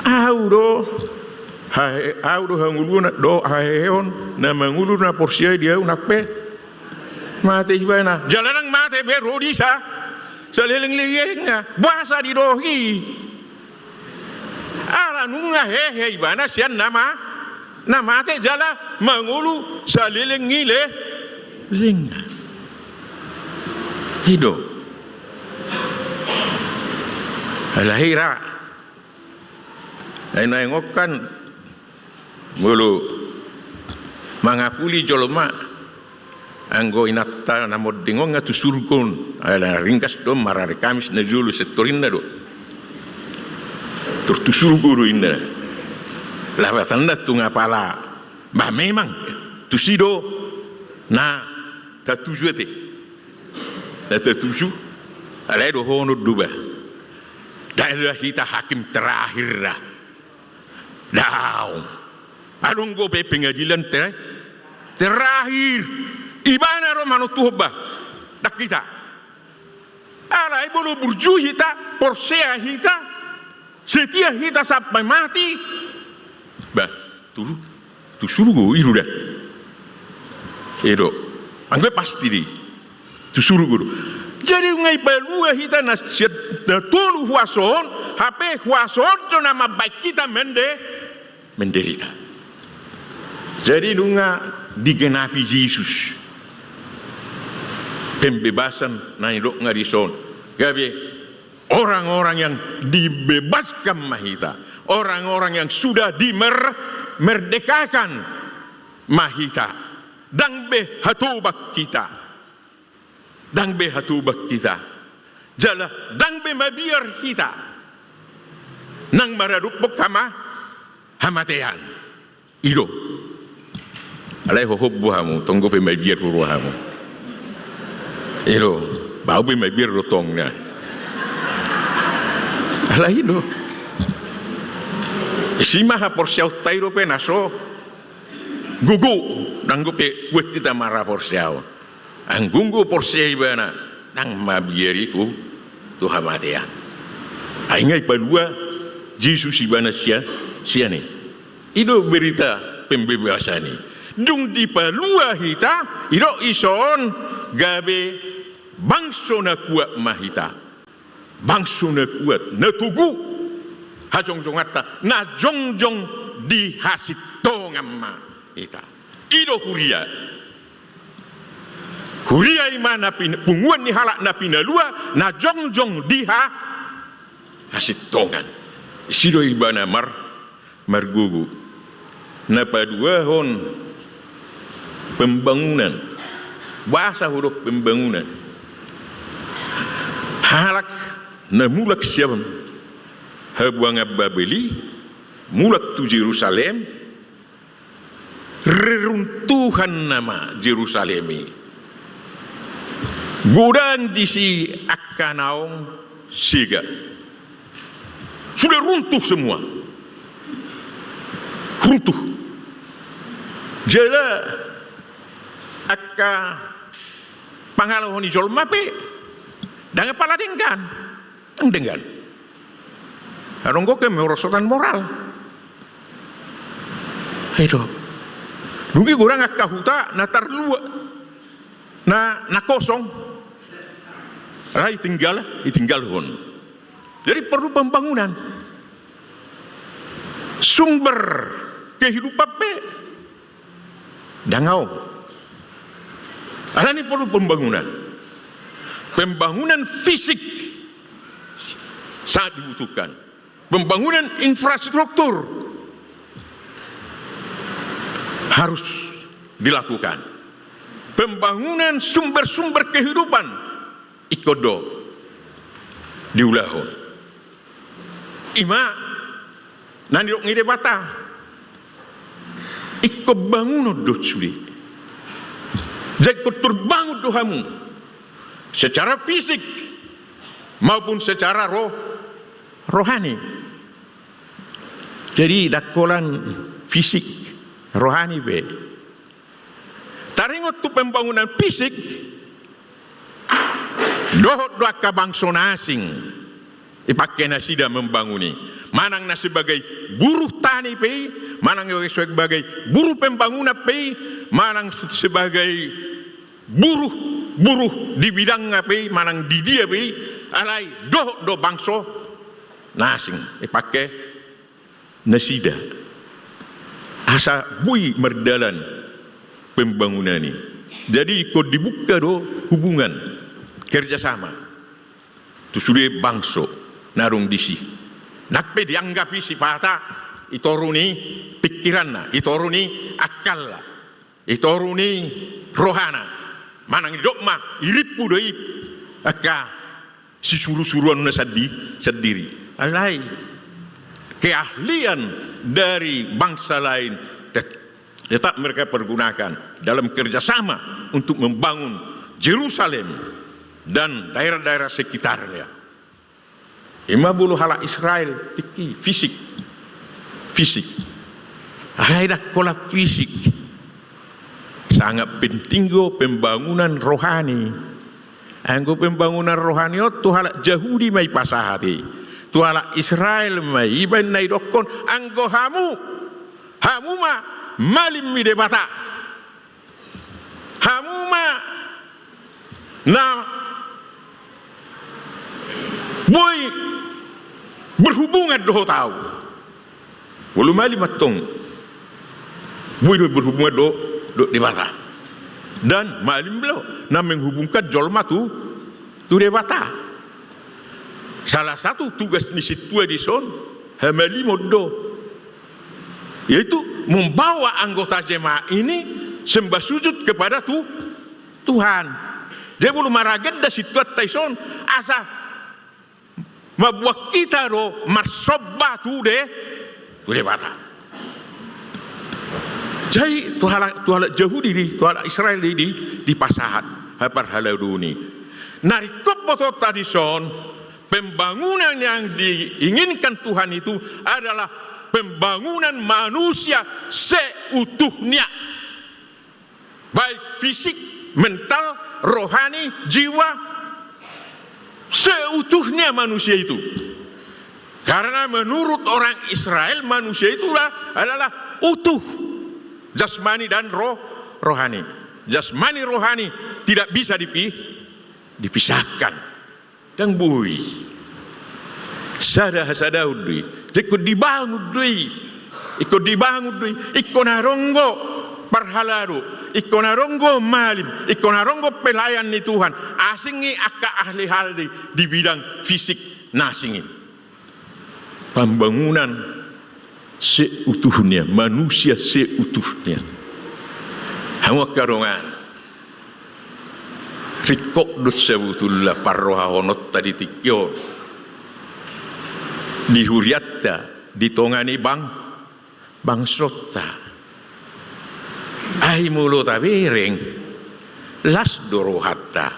Ahu do hahe-, ahu do hangoluan dohot haheheon, na mangolu na porsea di ahu nang pe mate ibana. Jala ndang mate be, ro di sa-, salelenglelengna. Boasa didok i? Ala nunga hehe ibana sian na ma-, na mate jala mangolu saleleng ni le-, lelengna. I do. Alai hira. Ai naeng on kan molo mangapuli jolma, anggo inanta na monding on nga tu surgo on. Ala ringgas do, marari Kamis na jolo, setorinna do. Tor tu surgo do inna. Lapatanna tung apala. Bah, memang tusi do na tatuju ate. Na tatuju. Alai dohonon do bah, ndang hita hakim terakhir da. Daong. Adong dope pengadilan te-, terakhir. Ibana do manontuhon bah. Ndang hita. Alai molo burju hita, porsea hita, setia hita sampai mati, bah, tu, tu surgo i do da. I do. Anggo i pasti do i. Tu surgo do. Jadi nunga dipalua hita na sian na tolu huaso on, hape huaso on do na mambahen hita mende-, menderita. Jadi nunga digenapi Jesus pembebasan na nidokna dison. Gabe orang-orang yang dibebaskan ma hita, orang-orang yang sudah dimer-, merdekakan ma hita. Ndang be hatobang hita. Ndang be hatobang hita. Jala ndang be mabiar hita nang maradophon hama-, hamatean. I do. Alai hohom bo hamu, tong dope mabiar do rohamu. I do. Bah, ahu pe mabiar do tong na. Alai i do. Isi ma haporseaonta i dope na so gogo, nang dope kuat hita marhaporseaon. Anggo, anggo porsea ibana, ndang mabiar i tu, tu hamatean. Ai nga dipalua Jesus ibana sian, sian i. I do berita pembebasan i. Dung dipalua hita, i do dison gabe bangso na kuat ma hita. Bangso na kuat, na togu hajongjonganta, na jongjong di hasintongan ma hita. I do huria. Huria i ma na pin-, punguan ni halak na pinalua, na jongjong di ha-, hasintongan. Disi do ibana mar-, margogo. Na paduahon, pembangunan. Boasa hudok pembangunan? Halak na mulak sian habuangan Babel i, mulak tu Jerusalem, reruntuhan nama Jerusalem i. Godang disi angka naung sega. Sudah runtuh semua. Runtuh. Jala angka pangalaho ni jolma pe ndang apala denggan. Ndang denggan. Adong do kemerosotan moral. Ai do. Dung i godang angka huta na tarlua, na, na kosong. Alai tinggal, ditinggalhon. Jadi perlu pembangunan. Sumber kehidupan pe ndang adong. Alani perlu pembangunan. Pembangunan fisik sangat dibutuhkan. Pembangunan infrastruktur harus dilakukan. Pembangunan sumber-sumber kehidupan ingkon do diulahon. Ima na nidok ni Debata. Ingkon bangunon do sude. Jadi ingkon terbangun do hamu secara fisik maupun secara roh-, rohani. Jadi ndang holan fisik, rohani pe. Taringot tu pembangunan fisik, dohot do angka bangso na asing dipake nasida membangun i. Manang na sebagai buruh tani pe i, manang sebagai buruh pembangunan pe i, manang sebagai buruh, buruh di bidangna pe i, manang di dia pe i, alai dohot do bangso na asing dipake nasida. Asa boi mardalan pembangunan i. Jadi ingkon dibuka do hubungan kerjasama tu sude bangso na adong disi. Nang pe dianggap i sipata i toru ni pikiranna, i toru ni akkalna, i toru ni rohana. Manang didok ma i rimpu do i angka sisuru-suruanna sandi-, sandiri. Alai keahlian dari bangsa lain tet-, tetap mereka pergunakan dalam kerjasama untuk membangun Jerusalem dan daerah-daerah sekitarnya. Ima molo halak Israel tingki fisik. Fisik. Alai ndang holan fisik. Sangat penting do pembangunan rohani. Anggo pembangunan rohani on tu halak Jahudi ma ipasahat i. Tu halak Israel ma i, baen na idokkon, anggo hamu, hamu ma malim ni Debata. Hamu ma na boi berhubungan dohot ahu. Molo malim antong, boi do berhubungan do, dohot Debata. Dan malim do na menghubungkan jolma tu, tu Debata. Salah satu tugas ni sintua dison, hamalimon do. Yaitu membawa anggota jemaat ini sembah sujud kepada tu-, Tuhan. Jadi molo maragenda sintuanta dison, asa mambuat hita do marsomba tu De-, tu Debata. Jadi tu halak, tu halak Jahudi di, tu halak Israel di, di, dipasahat parhalado ni. Na ringkot botoonta dison, pembangunan yang diinginkan Tuhan itu adalah pembangunan manusia seutuhnya. Baik fisik, mental, rohani, jiwa, seutuhnya manusia itu. Karena menurut orang Israel, manusia itulah adalah utuh, jasmani dan roh-, rohani. Jasmani, rohani tidak bisa dipi-, dipisahkan. Ndang boi. Sada hasadaon do i. Jadi ingkon dibangun do i. Ingkon dibangun do i. Ingkon adong do parhalado. Ingkon adong do malim. Ingkon adong do pelayan ni Tuhan. Asing i angka ahli-ahli di bidang fisik na asing i. Pembangunan seutuhnya, manusia seutuhnya. Hamu angka dongan. Tingkos do sabotulna parrohahononta di tingki on, di hurianta, di tonga ni bang-, bangsonta. Ai molo tabereng, las do rohanta.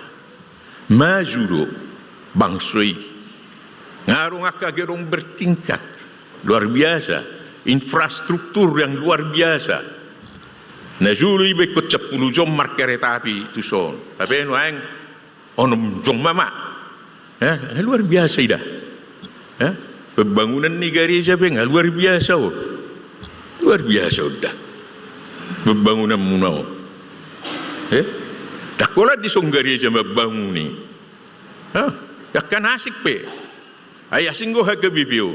Maju do bangso i. Nga adong angka gedung bertingkat luar biasa, infrastruktur yang luar biasa. Najolo iba ingkon sampulu jom markereta api tuson. Tapi nuaeng onom jom ma ma. Eh, luar biasa i da. Eh, pembangunan ni gareja pe nga luar biasa on. Luar biasa on da. Pembangunanmuna on. Eh, ndang holan dison gareja mambangun i. Hah? Angka na asing pe. Ai asing do H K B P on.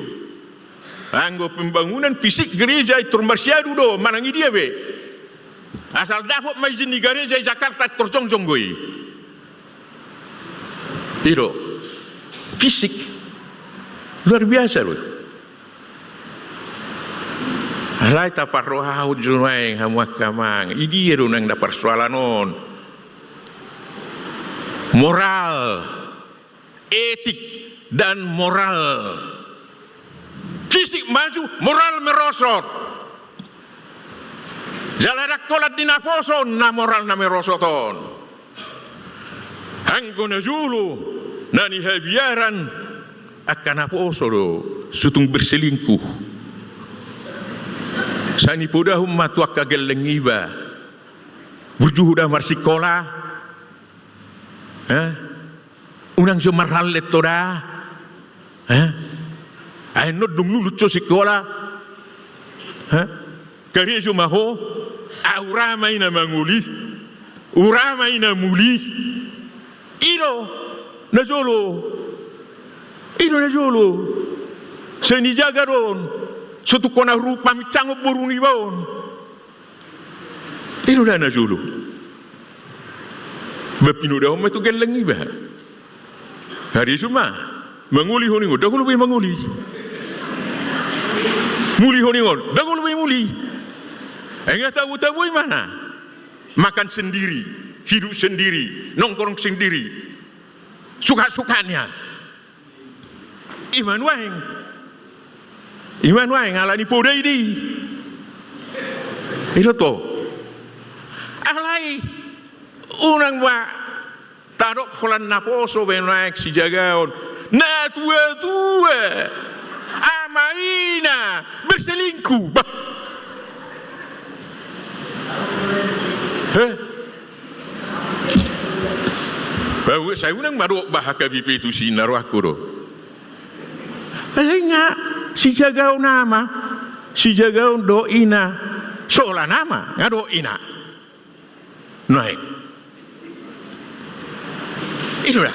Anggo pembangunan fisik gereja i tor marsiadu do, manang i dia pe. Asal dapot ma izin ni gareja i Jakarta tor jongjong do i. I do. Fisik. Luar biasa do. Alai taparrohahon jo nuaeng hamu angka amang. I dia do nuaeng na persoalan on. Moral, etik, dan moral. Fisik maju, moral merosot. Jala ndang holan di naposo na moral na merosot on. Anggo najolo na nihabiaran angka naposo do, so tung berselingkuh. Sai nipodahon ma tu angka gelleng iba. Burju ho da marsikola. Eh? Unang jo marhallet ho da. Eh? Ai annon dung lulus ho sikola. Eh? Karejo ma ho. Ah, ura ma i na mangoli. Ura ma i na muli. I do najolo. I do najolo. Sai nijaga do on. So tung hona ru paminsangon boru niba on. I do da najolo. Ba pinodahon ma tu gelleng iba. Hari isu ma. Mangoli ho ningon, ndang olo be mangoli. Muli ho ningon, ndang olo be muli. Ai nga tabo-tabo imana. Makan sendiri, hidup sendiri, nongkrong sendiri. Suka-sukanya. Ima nuaeng. Ima nuaeng, ala ni poda i di. I do to. Alai, unang ma tadok holan naposo be nuaeng sijagaon. Natua-tua. Ama ina. Berselingkuh. Bah. Heh? Ba, sai unang ma dohot ba H K B P tusi na rohangku do. Alai nga sijagaon ama, sijagaon dohot ina, so holan ama nga dohot ina. Nuaeng. I do da.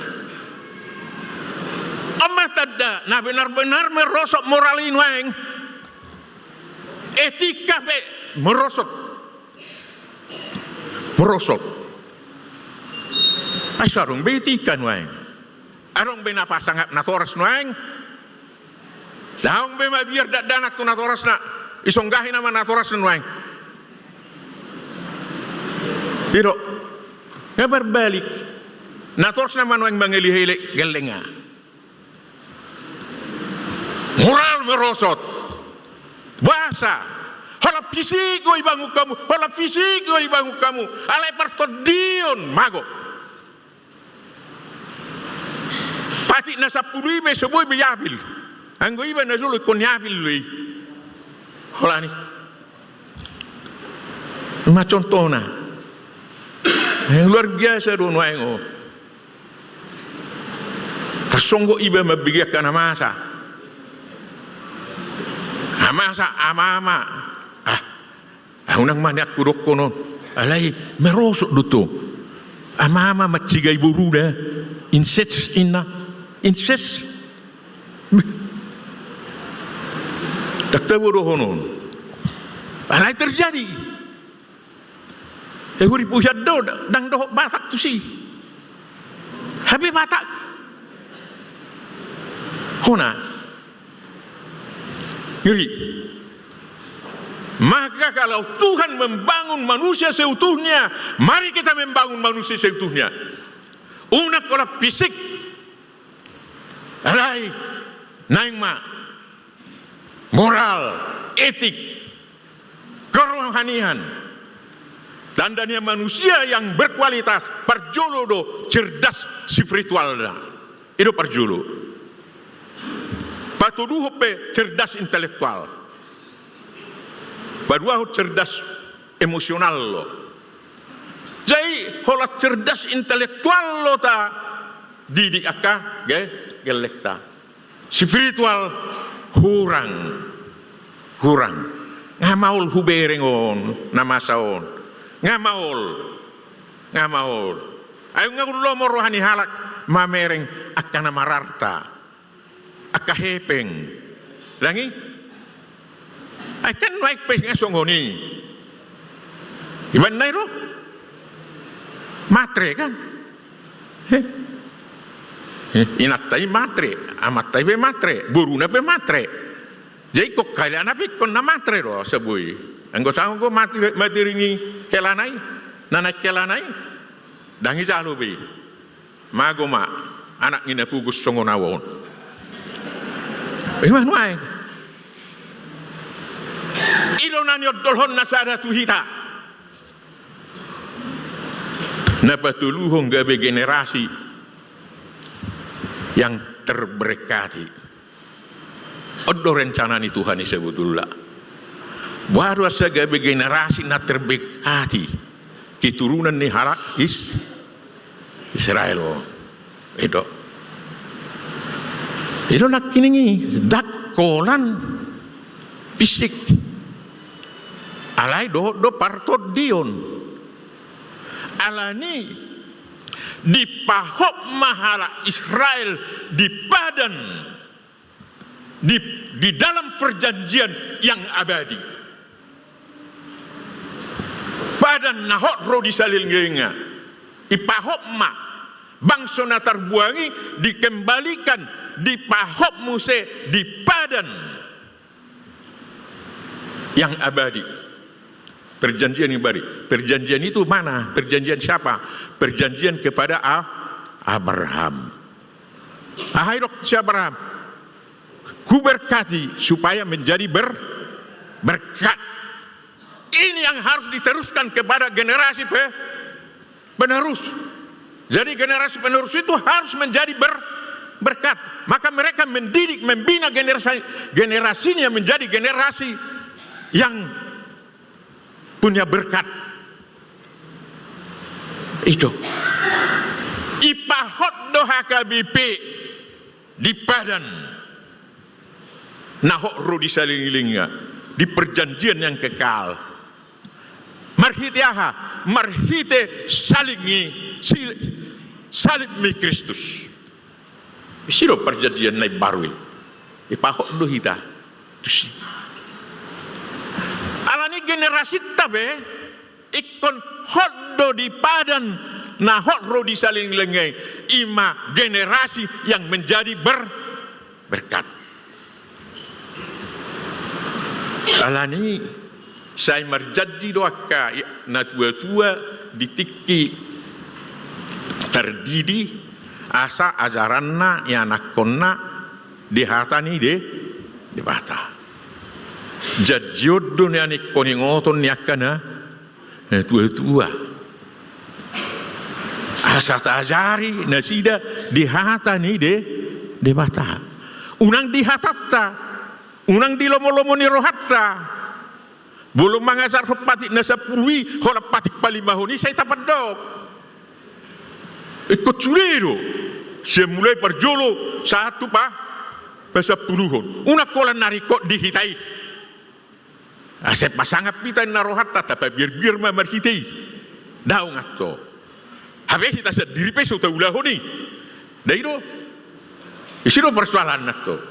On ma tanda na benar-benar merosot moral i nuaeng. Etika pe merosot. Merosot. Ai so adong be etika nuaeng. Adong be na pasangap natoras nuaeng. Daong be mabiar dakdanak tu natorasna. Isonggahi nama natorasna nuaeng. I do. Nga marbalik. Natorasna ma nuaeng mangelek-elek gellengna. Moral merosot. Boasa? Holan fisik do ibangun hamu, holan fisik do ibangun hamu. Alai partondion mago. Patik na sampulu i be so boi be iapil. Anggo iba najolo ingkon iapil do i. Holan i. Ima contohna. Yang luar biasa do nuaeng on. Tarsonggot iba mambege angka na masa. Na masa, ama-ama. Ah, ah, unang ma nian hudokkon on. Alai merosot do tong. Ama-ama mancigai boruna. Incest inna. Incest. Beh. Ndang tabo dohonon. Alai terjadi. Eh, huripu hian do, ndang dohot Batak tusi. Hape Batak. Hona. Ngeri. Maka kalau Tuhan membangun manusia seutuhnya, mari kita membangun manusia seutuhnya. Unang holan fisik. Alai naeng ma moral, etik, kerohanian. Tanda ni manusia yang berkualitas, parjolo do cerdas spiritualna. I do parjolo. Patoluhon pe cerdas intelektual. Paduahon cerdas emosional do. Jadi holan cerdas intelektual do tadidik angka ge-, gellengta. Spiritual hurang. Hurang. Nga maol hubereng on na masa on. Nga maol. Nga maol. Ai nga lomo roha ni halak mamereng angka na mararta. Angka hepeng. Dang i? Ai kan nuaeng pe nga songon i. Iba na i do. Matre kan? He? He, inanta i matre, amanta i pe matre, boruna pe matre. Jadi ingkon helana pe ingkon na matre do asa boi. Anggo saongon matre, matre ni helana i, na naeng helana i, dang i jalo be. Mago ma anak ni na pogos songon au on. Ima nuaeng. I do na niondolhon na sada tu hita. Na patoluhon gabe generasi yang terberkati. On do rencana ni Tuhan i sebetulna. Boha do asa gabe generasi na terberkati, keturunan ni halak Is-, Israel on. I do. I do nangkining i, dang holan fisik. Alai dohot do partondion. Alani dipahop ma halak Israel di Padan. Di, di dalam perjanjian yang abadi. Padan na hot ro di saleleng-lelenga. Ipahop ma bangso na tarbuang i dikembalikan, dipahop muse di Padan yang abadi. Perjanjian yang abadi. Perjanjian itu mana? Perjanjian siapa? Perjanjian kepada A-, Abraham. Aha didok si Abraham? Kuberkati supaya menjadi ber-, berkat. Ini yang harus diteruskan kepada generasi pe-, penerus. Jadi generasi penerus itu harus menjadi ber-, berkat. Maka mereka mendidik, membina generasi, generasinya menjadi generasi yang punya berkat. Itu. Ipahot do H K B P di Padan. Na hot ro di saleleng-lelenga, di perjanjian yang kekal. Marhite aha? Marhite salib ni, si-, salib ni Kristus. Disi do perjanjian na imbaru i. Ipahot do hita tusi. Alani generasinta pe ingkon hot do di Padan, na hot ro di saleleng-lelenga i, ima generasi yang menjadi ber-, berkat. Alani sai marjanji do angka i-, natua-tua di tingki tardidi asa ajaranna ianakkonna di hata ni De-, Debata. Janji on do nian ingkon ingoton ni angka na, eh, tua-tua. Asa taajari nasida di hata ni De-, Debata. Unang di hatanta, unang di lomo-lomo ni rohanta. Molo mangajarhon patik na sampulu i, holan patik palimahon i sai tapandok. Ingkon sude do. Sian mulai parjolo sahat tu pa-, pasampuluhon. Unang holan na ringkot di hita i. Asa pasangap hita ninna rohanta, tapabiar-biar ma marhite i. Daong antong. Hape hita sandiri pe so taulahon i. Dang i do? Disi do persoalanna antong.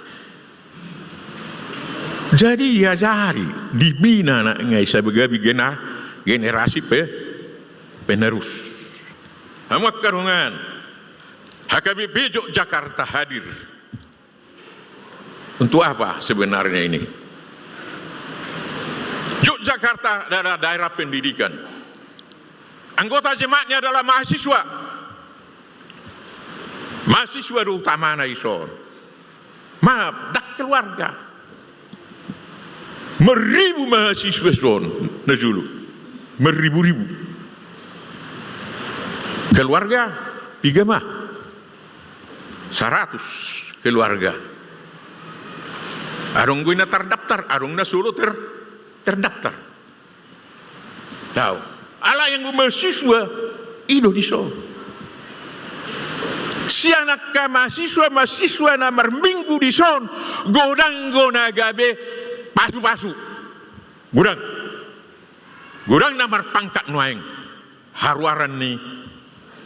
Jadi iajari, dibina na nga i sabagai gena-, generasi pe-, penerus. Hamu angka dongan, H K B P Yogyakarta hadir. Untuk apa sebenarnya ini? Yogyakarta adalah daerah pendidikan. Anggota jemaatnya adalah mahasiswa. Mahasiswa do utamana dison. Ma, ndang keluarga. Marribu mahasiswa dison, na jolo. Marribu-ribu. Keluarga, piga ma? Saratus keluarga. Adong do i na tardaftar, adong na so terdaftar. Tahu. Alai anggo mahasiswa, i do dison. Sian angka mahasiswa, mahasiswa na marminggu dison, godang do na gabe pasu-pasu. Godang. Godang na marpangkat nuaeng haruaran ni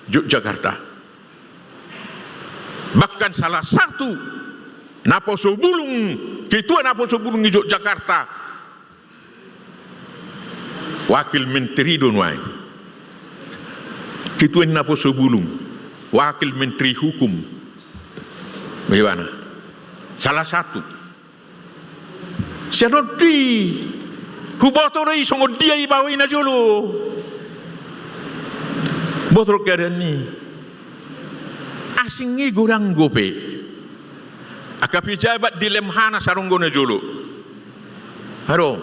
Yogyakarta. Bahkan salah satu naposo bulung, ketua naposo bulung di Yogyakarta, wakil menteri do nuaeng. Ketua naposo bulung, wakil menteri hukum. Bagaimana? Salah satu. Sian on do i, huboto do i songon dia iba i na jolo. Boto do keadaan i. Asing i godang dope. Angka pejabat di Lemhanas adong do na jolo. Adong.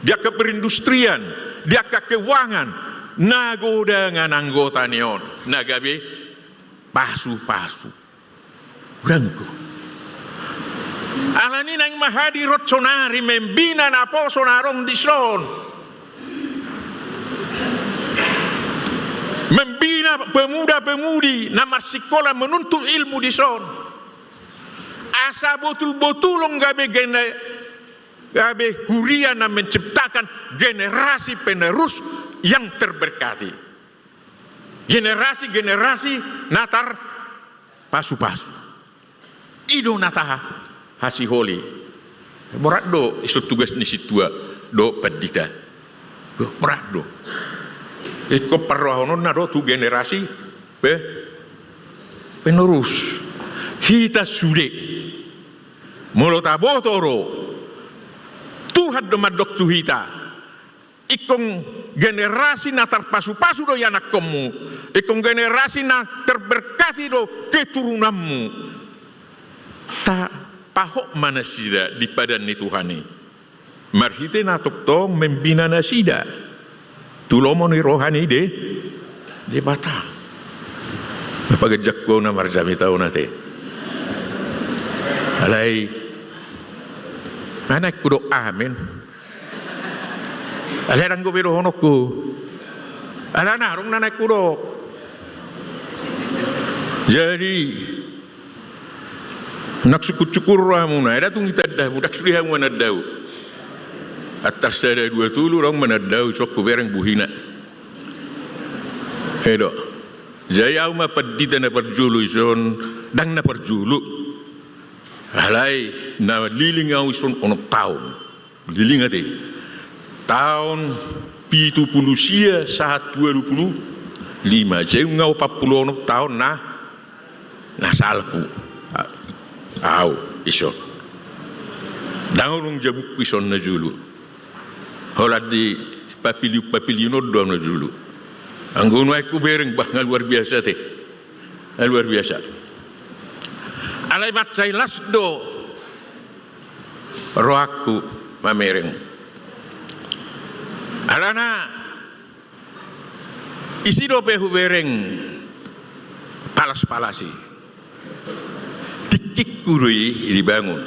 Di angka perindustrian, di angka keuangan, na godang anggota ni on, na gabe pasu-pasu. Godang do. Alani i naeng ma hadirhon sonari membina naposo na adong dison. Membina pemuda-pemudi na marsikola menuntut ilmu dison. Asa botul-botulhon gabe gene-, gabe huria na menciptakan generasi penerus yang terberkati. Generasi-generasi na tarpasu-pasu. I do na tahasiholi. Borat do dison tugas ni sintua dohot pandita. Borat do. Ingkon parrohahononna do tu generasi pe-, penerus. Hita sude. Molo taboto do. Tuhan do mandok tu hita. Ingkon generasi na tarpasu-pasu do ianakkonmu. Ingkon generasi na terberkati do keturunanmu. Tapahot ma nasida di padan ni Tuhan i. Marhite na tongtong membina nasida. Tu lomo ni roha ni De-, Debata. Paganjangku na marjamita on ate. Alai. Anak kudok amin. Alai ndang dope dohononku. Alana adong na naeng hudok. Jadi, nang sungkun-sungkun rohamuna, ai ndang tung hita ndang, ndang sude hamu manandao. Antar sada dua tolu adong manandao, dison hubereng buhina. I do. Jadi ahu ma pandita na parjolo dison, ndang na parjolo. Alai na liling ahu dison onom taon. Liling ate. Taon pitu pulu sia sahat ualu pulu lima. Jadi nunga opat pulu onom taon na, na salpu. A-, ahu dison. Ndang adong jabungku dison na jolo. Holan di papiliun-papiliun on do ahu na jolo. Anggo nuaeng hubereng, bah, nga luar biasa ate. Nga luar biasa. Alai mansai las do rohangku mamereng. Alana, ise dope hubereng palas-palas i. Tingkingku do i dibangun.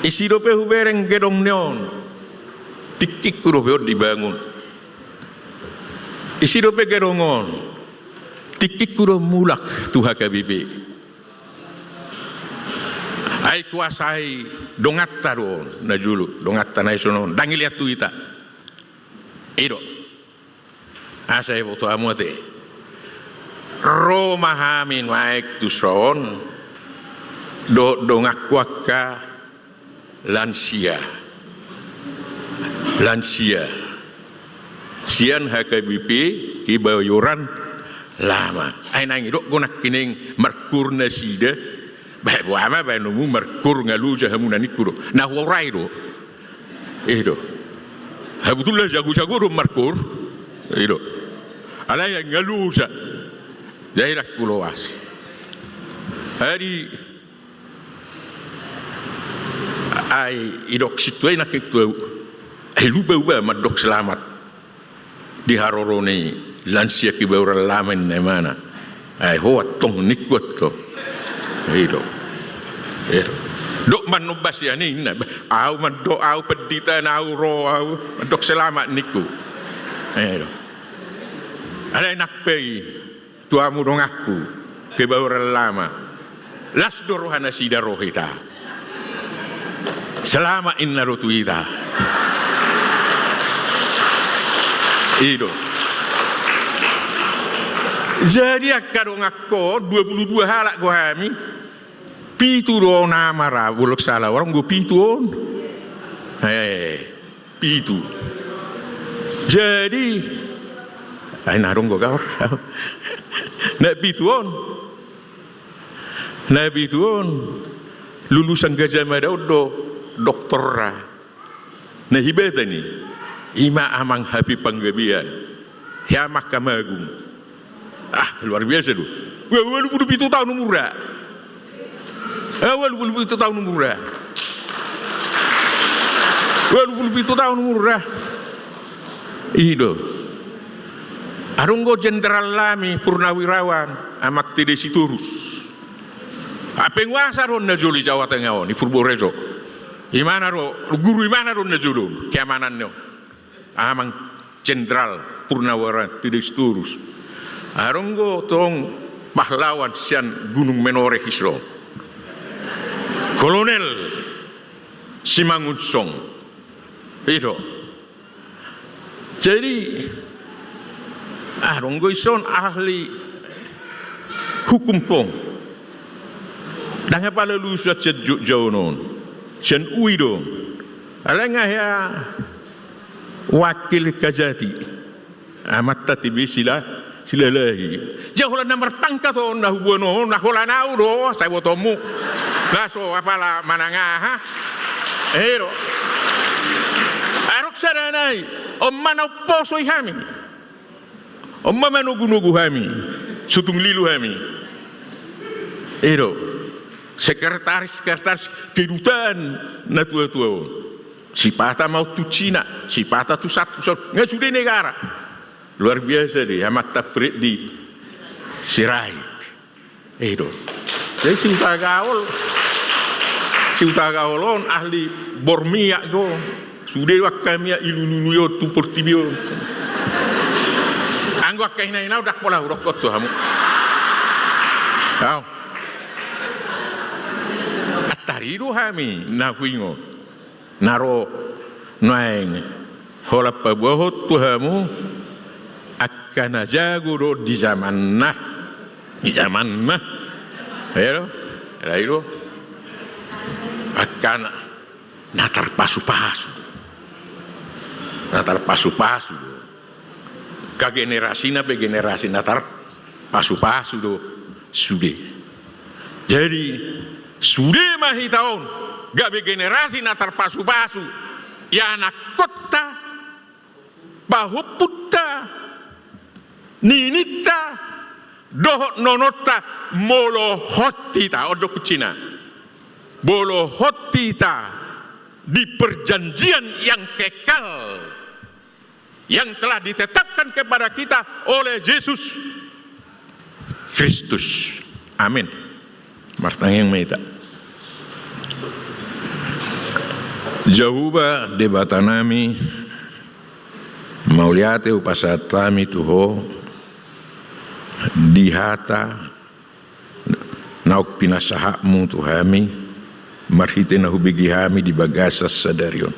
Ise dope hubereng gedong ni on. Tingkingku dope on dibangun. Ise dope gedong on. Tingkingku do mulak tu H K B P. Ai kuasai donganta do on, na jolo, donganta na dison on, ndang dilean tu hita. I do. Asa diboto hamu ate. Ro ma hami nuaeng tuson, dohot donganku angka lansia. Lansia. Sian H K B P Kebayoran Lama. Ai naeng didok do nangkining markur nasida. Bahen boha ma bahenonmu markur, nga loja hamuna ningku do. Na hurai do. I do. Habetulna jago-jago do markur. I do. Alai nga loja. Jadi ndang huloas. Jadi ai didok sintua i nangkin tu ahu, ai lupa au ba mandok selamat di haroro ni lansia kebayoran lama, ninna imana. Ai ho antong, ningku antong. I do. I do. Dok mannombas ia ninna. Au mandok, au pandita, na au ro au mandok selamat, ningku. I do. Alai nang pe i tu hamu donganku kebayoran lama, las do roha nasida ro hita. Selamat ninna do tu hita. I do. Jadi angka donganku, dua puluh dua halak do hami. Pitu do na mara, molo ndang salah, adong do pitu on. Eh, pitu. Jadi ai na adong do gaor. Na pitu on, na pitu on lulusan Gajah Mada on do doktorna. Na hibatan i, ima Amang H P Panggabean, Amang Hamagung. Ah, luar biasa do. Wah, ualu pulu pitu taon umurna. Ah, ualu pulu pitu taon umurna. Ualu pulu pitu taon umurna. I do. Adong do jenderal nami Purnawirawan, Amang Tede Sitorus. Ah, penguasa do on na jolo i Jawa Tengah on, i Purworejo. Imana do, guru imana do on na jolo on, keamanan on. Amang Jenderal Purnawirawan Tede Sitorus. Adong do tong pahlawan sian Gunung Menoreh i so, Kolonel Simangunsong. I do. Jadi adong do i son ahli hukum tong. Ndang apala lulusan sian Jogja on, sian U I do. Alai nga hea wakil Kajati, amanta T B Sila, Silalahi. Ia holan na marpangkat on na huboan on, na holan au do, sai botoonmu. Na so apala manang aha. I do. Adong sada nai, on ma na umposo i hami. On ma manogunogu hami, so tung lilu hami. I do. Sekretaris, sekretaris kedutaan natuatua on. Sipata ma on tu Cina, sipata tu son, tu son. Nga sude negara. Luar biasa do i, amanta Freddy Sirait. I do. Jadi si Hutagaol, si Hutagaol on ahli bor miak do. Sude do angka miak i lulului on tu portibi on. Anggo angka inanami on ndang pola hudokkon tu hamu. Antari do hami na huingot. Na ro nuaeng holan paboahon tu hamu angka na jago do di zamanna. Di zamanna. I do? Alai do. Angka na, na tarpasupasu. Na tarpasupasu do. Angka generasina pe generasi na tarpasupasu do sude. Jadi sude ma hita on gabe generasi na tarpasupasu, ianakkonta, pahompunta, nininta, dohot nononta, molo hot hita, on do kuncina. Molo hot hita di perjanjian yang kekal yang telah ditetapkan kepada kita oleh Jesus Kristus. Amin. Martangiang ma hita. Jahowa Debatanami, mauliate hupasahat hami tu Ho di hata naung pinasahatmu tu hami, marhite na hubege hami di bagasan sadari on.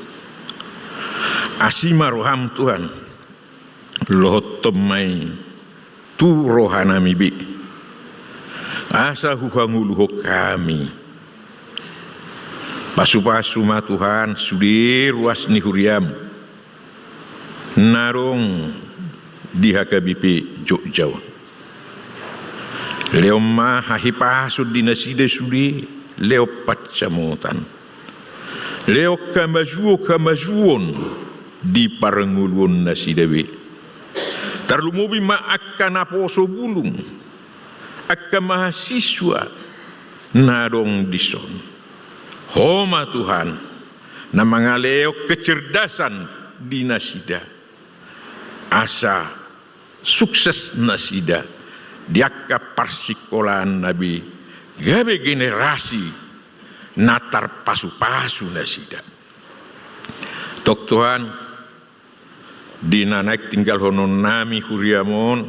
Asi ma roham Tuhan, lohothon ma i tu rohanami be, asa huhangoluhon hami. Pasupasu ma Tuhan sude ruas ni huriam na adong di H K B P Jogja on. Lehon ma hahipason di nasida sude, lehon pansamotan, lehon hamajuon-hamajuon di parngoluon nasida be. Tarlumobi ma angka naposo bulung, angka mahasiswa na adong dison. Ho ma Tuhan, na mangalehon kecerdasan di nasida, asa sukses nasida di angka parsingkolaanna be, gabe generasi na tarpasupasu nasida. Tong Tuhan, di na naeng tinggalhononnami huriaM on,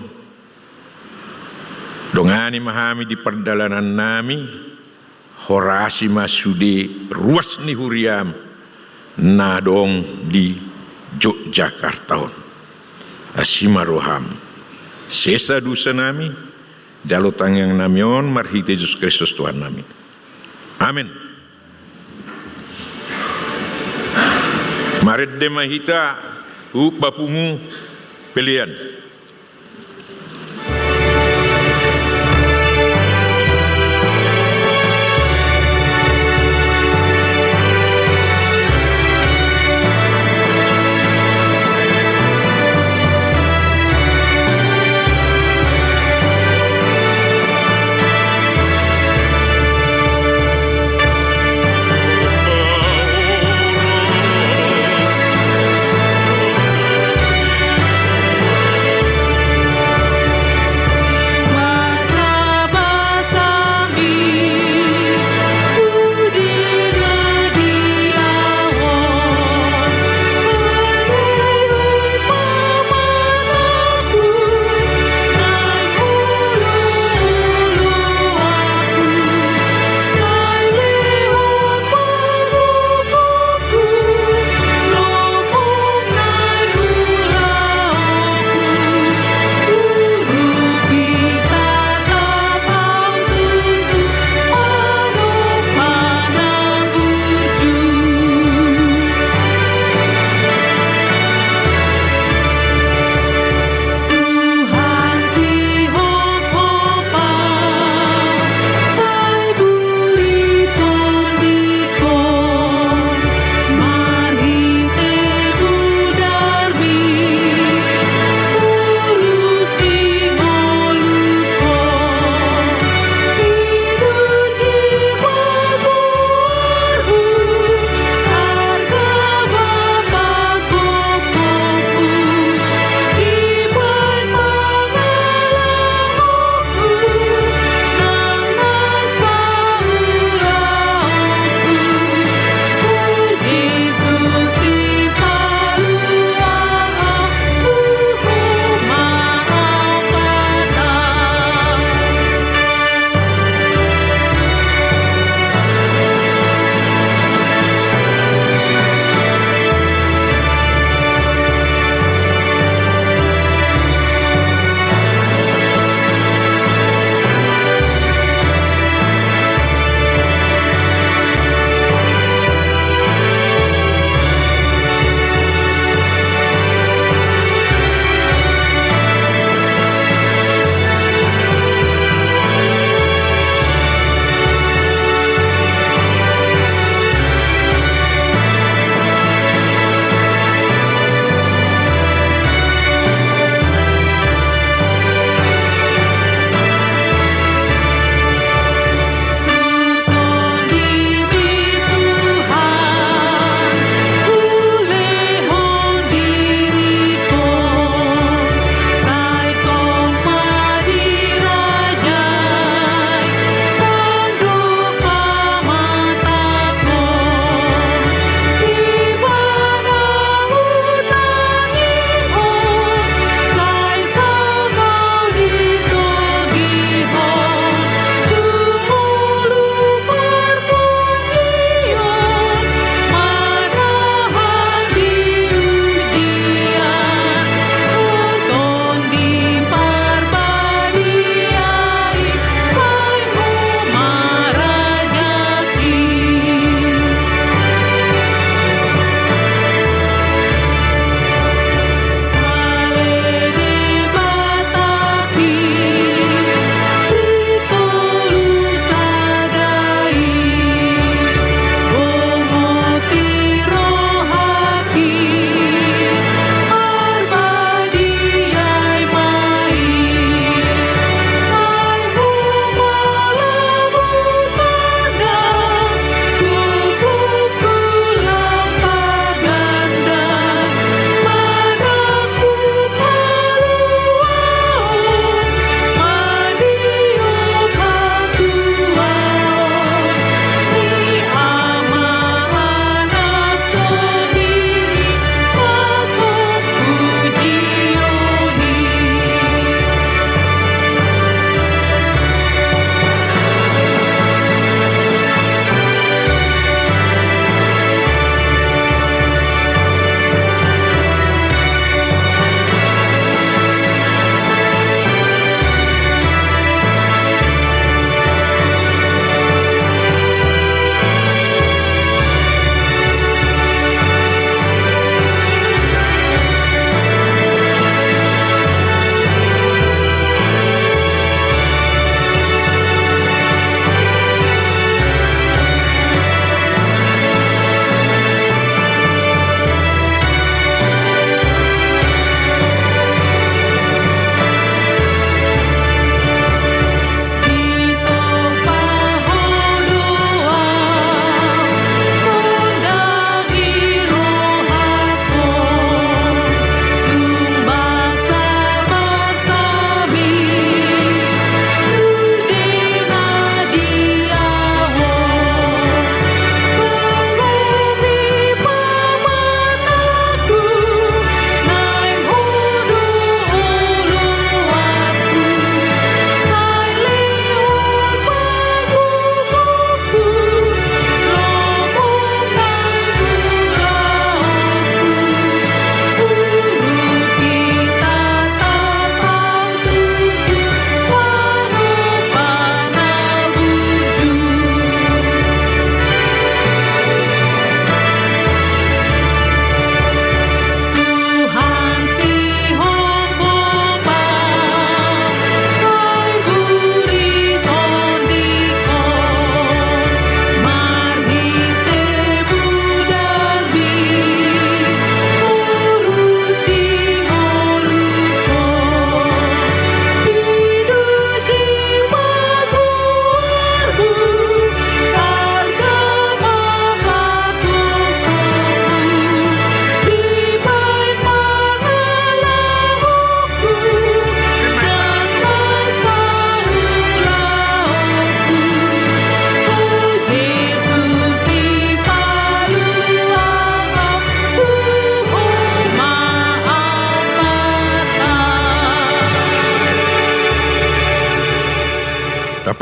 dongani ma hami di pardalanannami, horasi ma sude ruas ni huriaM na adong di Yogyakarta on. Asi ma rohaM, sesa dosanami, jalo tangiangnami on marhite Jesus Kristus Tuhannami. Amen. Marende ma hita tu Ompungu Pelean.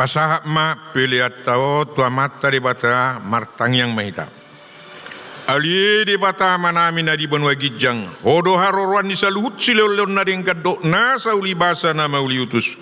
Pasahat ma peleanta on tu Amanta Debata, martangiang ma hita. Ale Debata Amanami na di banua ginjang, Ho do haroroan ni saluhut silehonlehon na denggan dohot nasa ulibasa na mauliutus.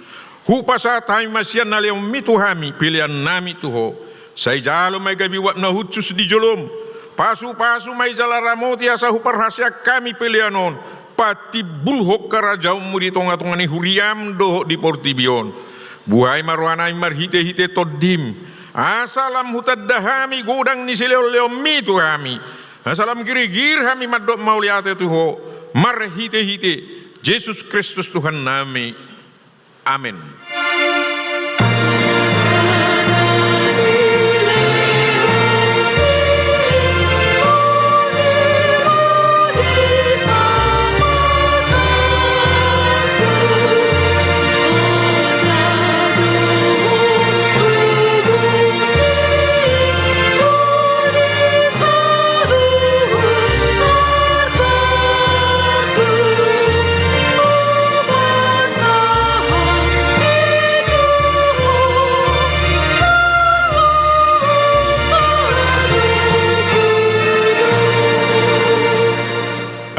Hupasahat hami ma sian na lehonMi tu hami peleannami tu Ho. Sai jalo ma i gabe uap na hushus di joloM. Pasupasu ma i jala ramoti asa huparhaseang hami pelean on patimbulhon harajaonMu di tongatonga ni huriaM dohot di portibi on. Buhai ma rohanami marhitehite TondiM, asa lam hutanda hami godang ni silehonlehonMi tu hami, asa lam girgir hami mandok mauliate tu Ho marhitehite Jesus Kristus Tuhannami. Amen.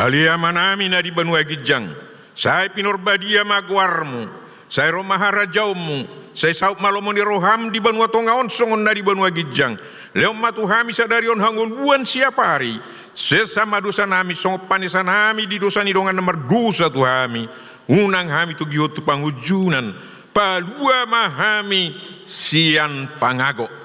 Ale Amanami na di banua ginjang, sai pinarbadia ma goarMu, sai ro ma harajaonMu, sai saut ma lomo ni rohaM di banua tonga on songon na di banua ginjang. Lehon ma tu hami sadari on hangoluan siapari. Sesa ma dosanami songon panesanami di dosa ni dongan na mardosa tu hami. Unang hami togihon tu pangunjunan. Palua ma hami sian pangago.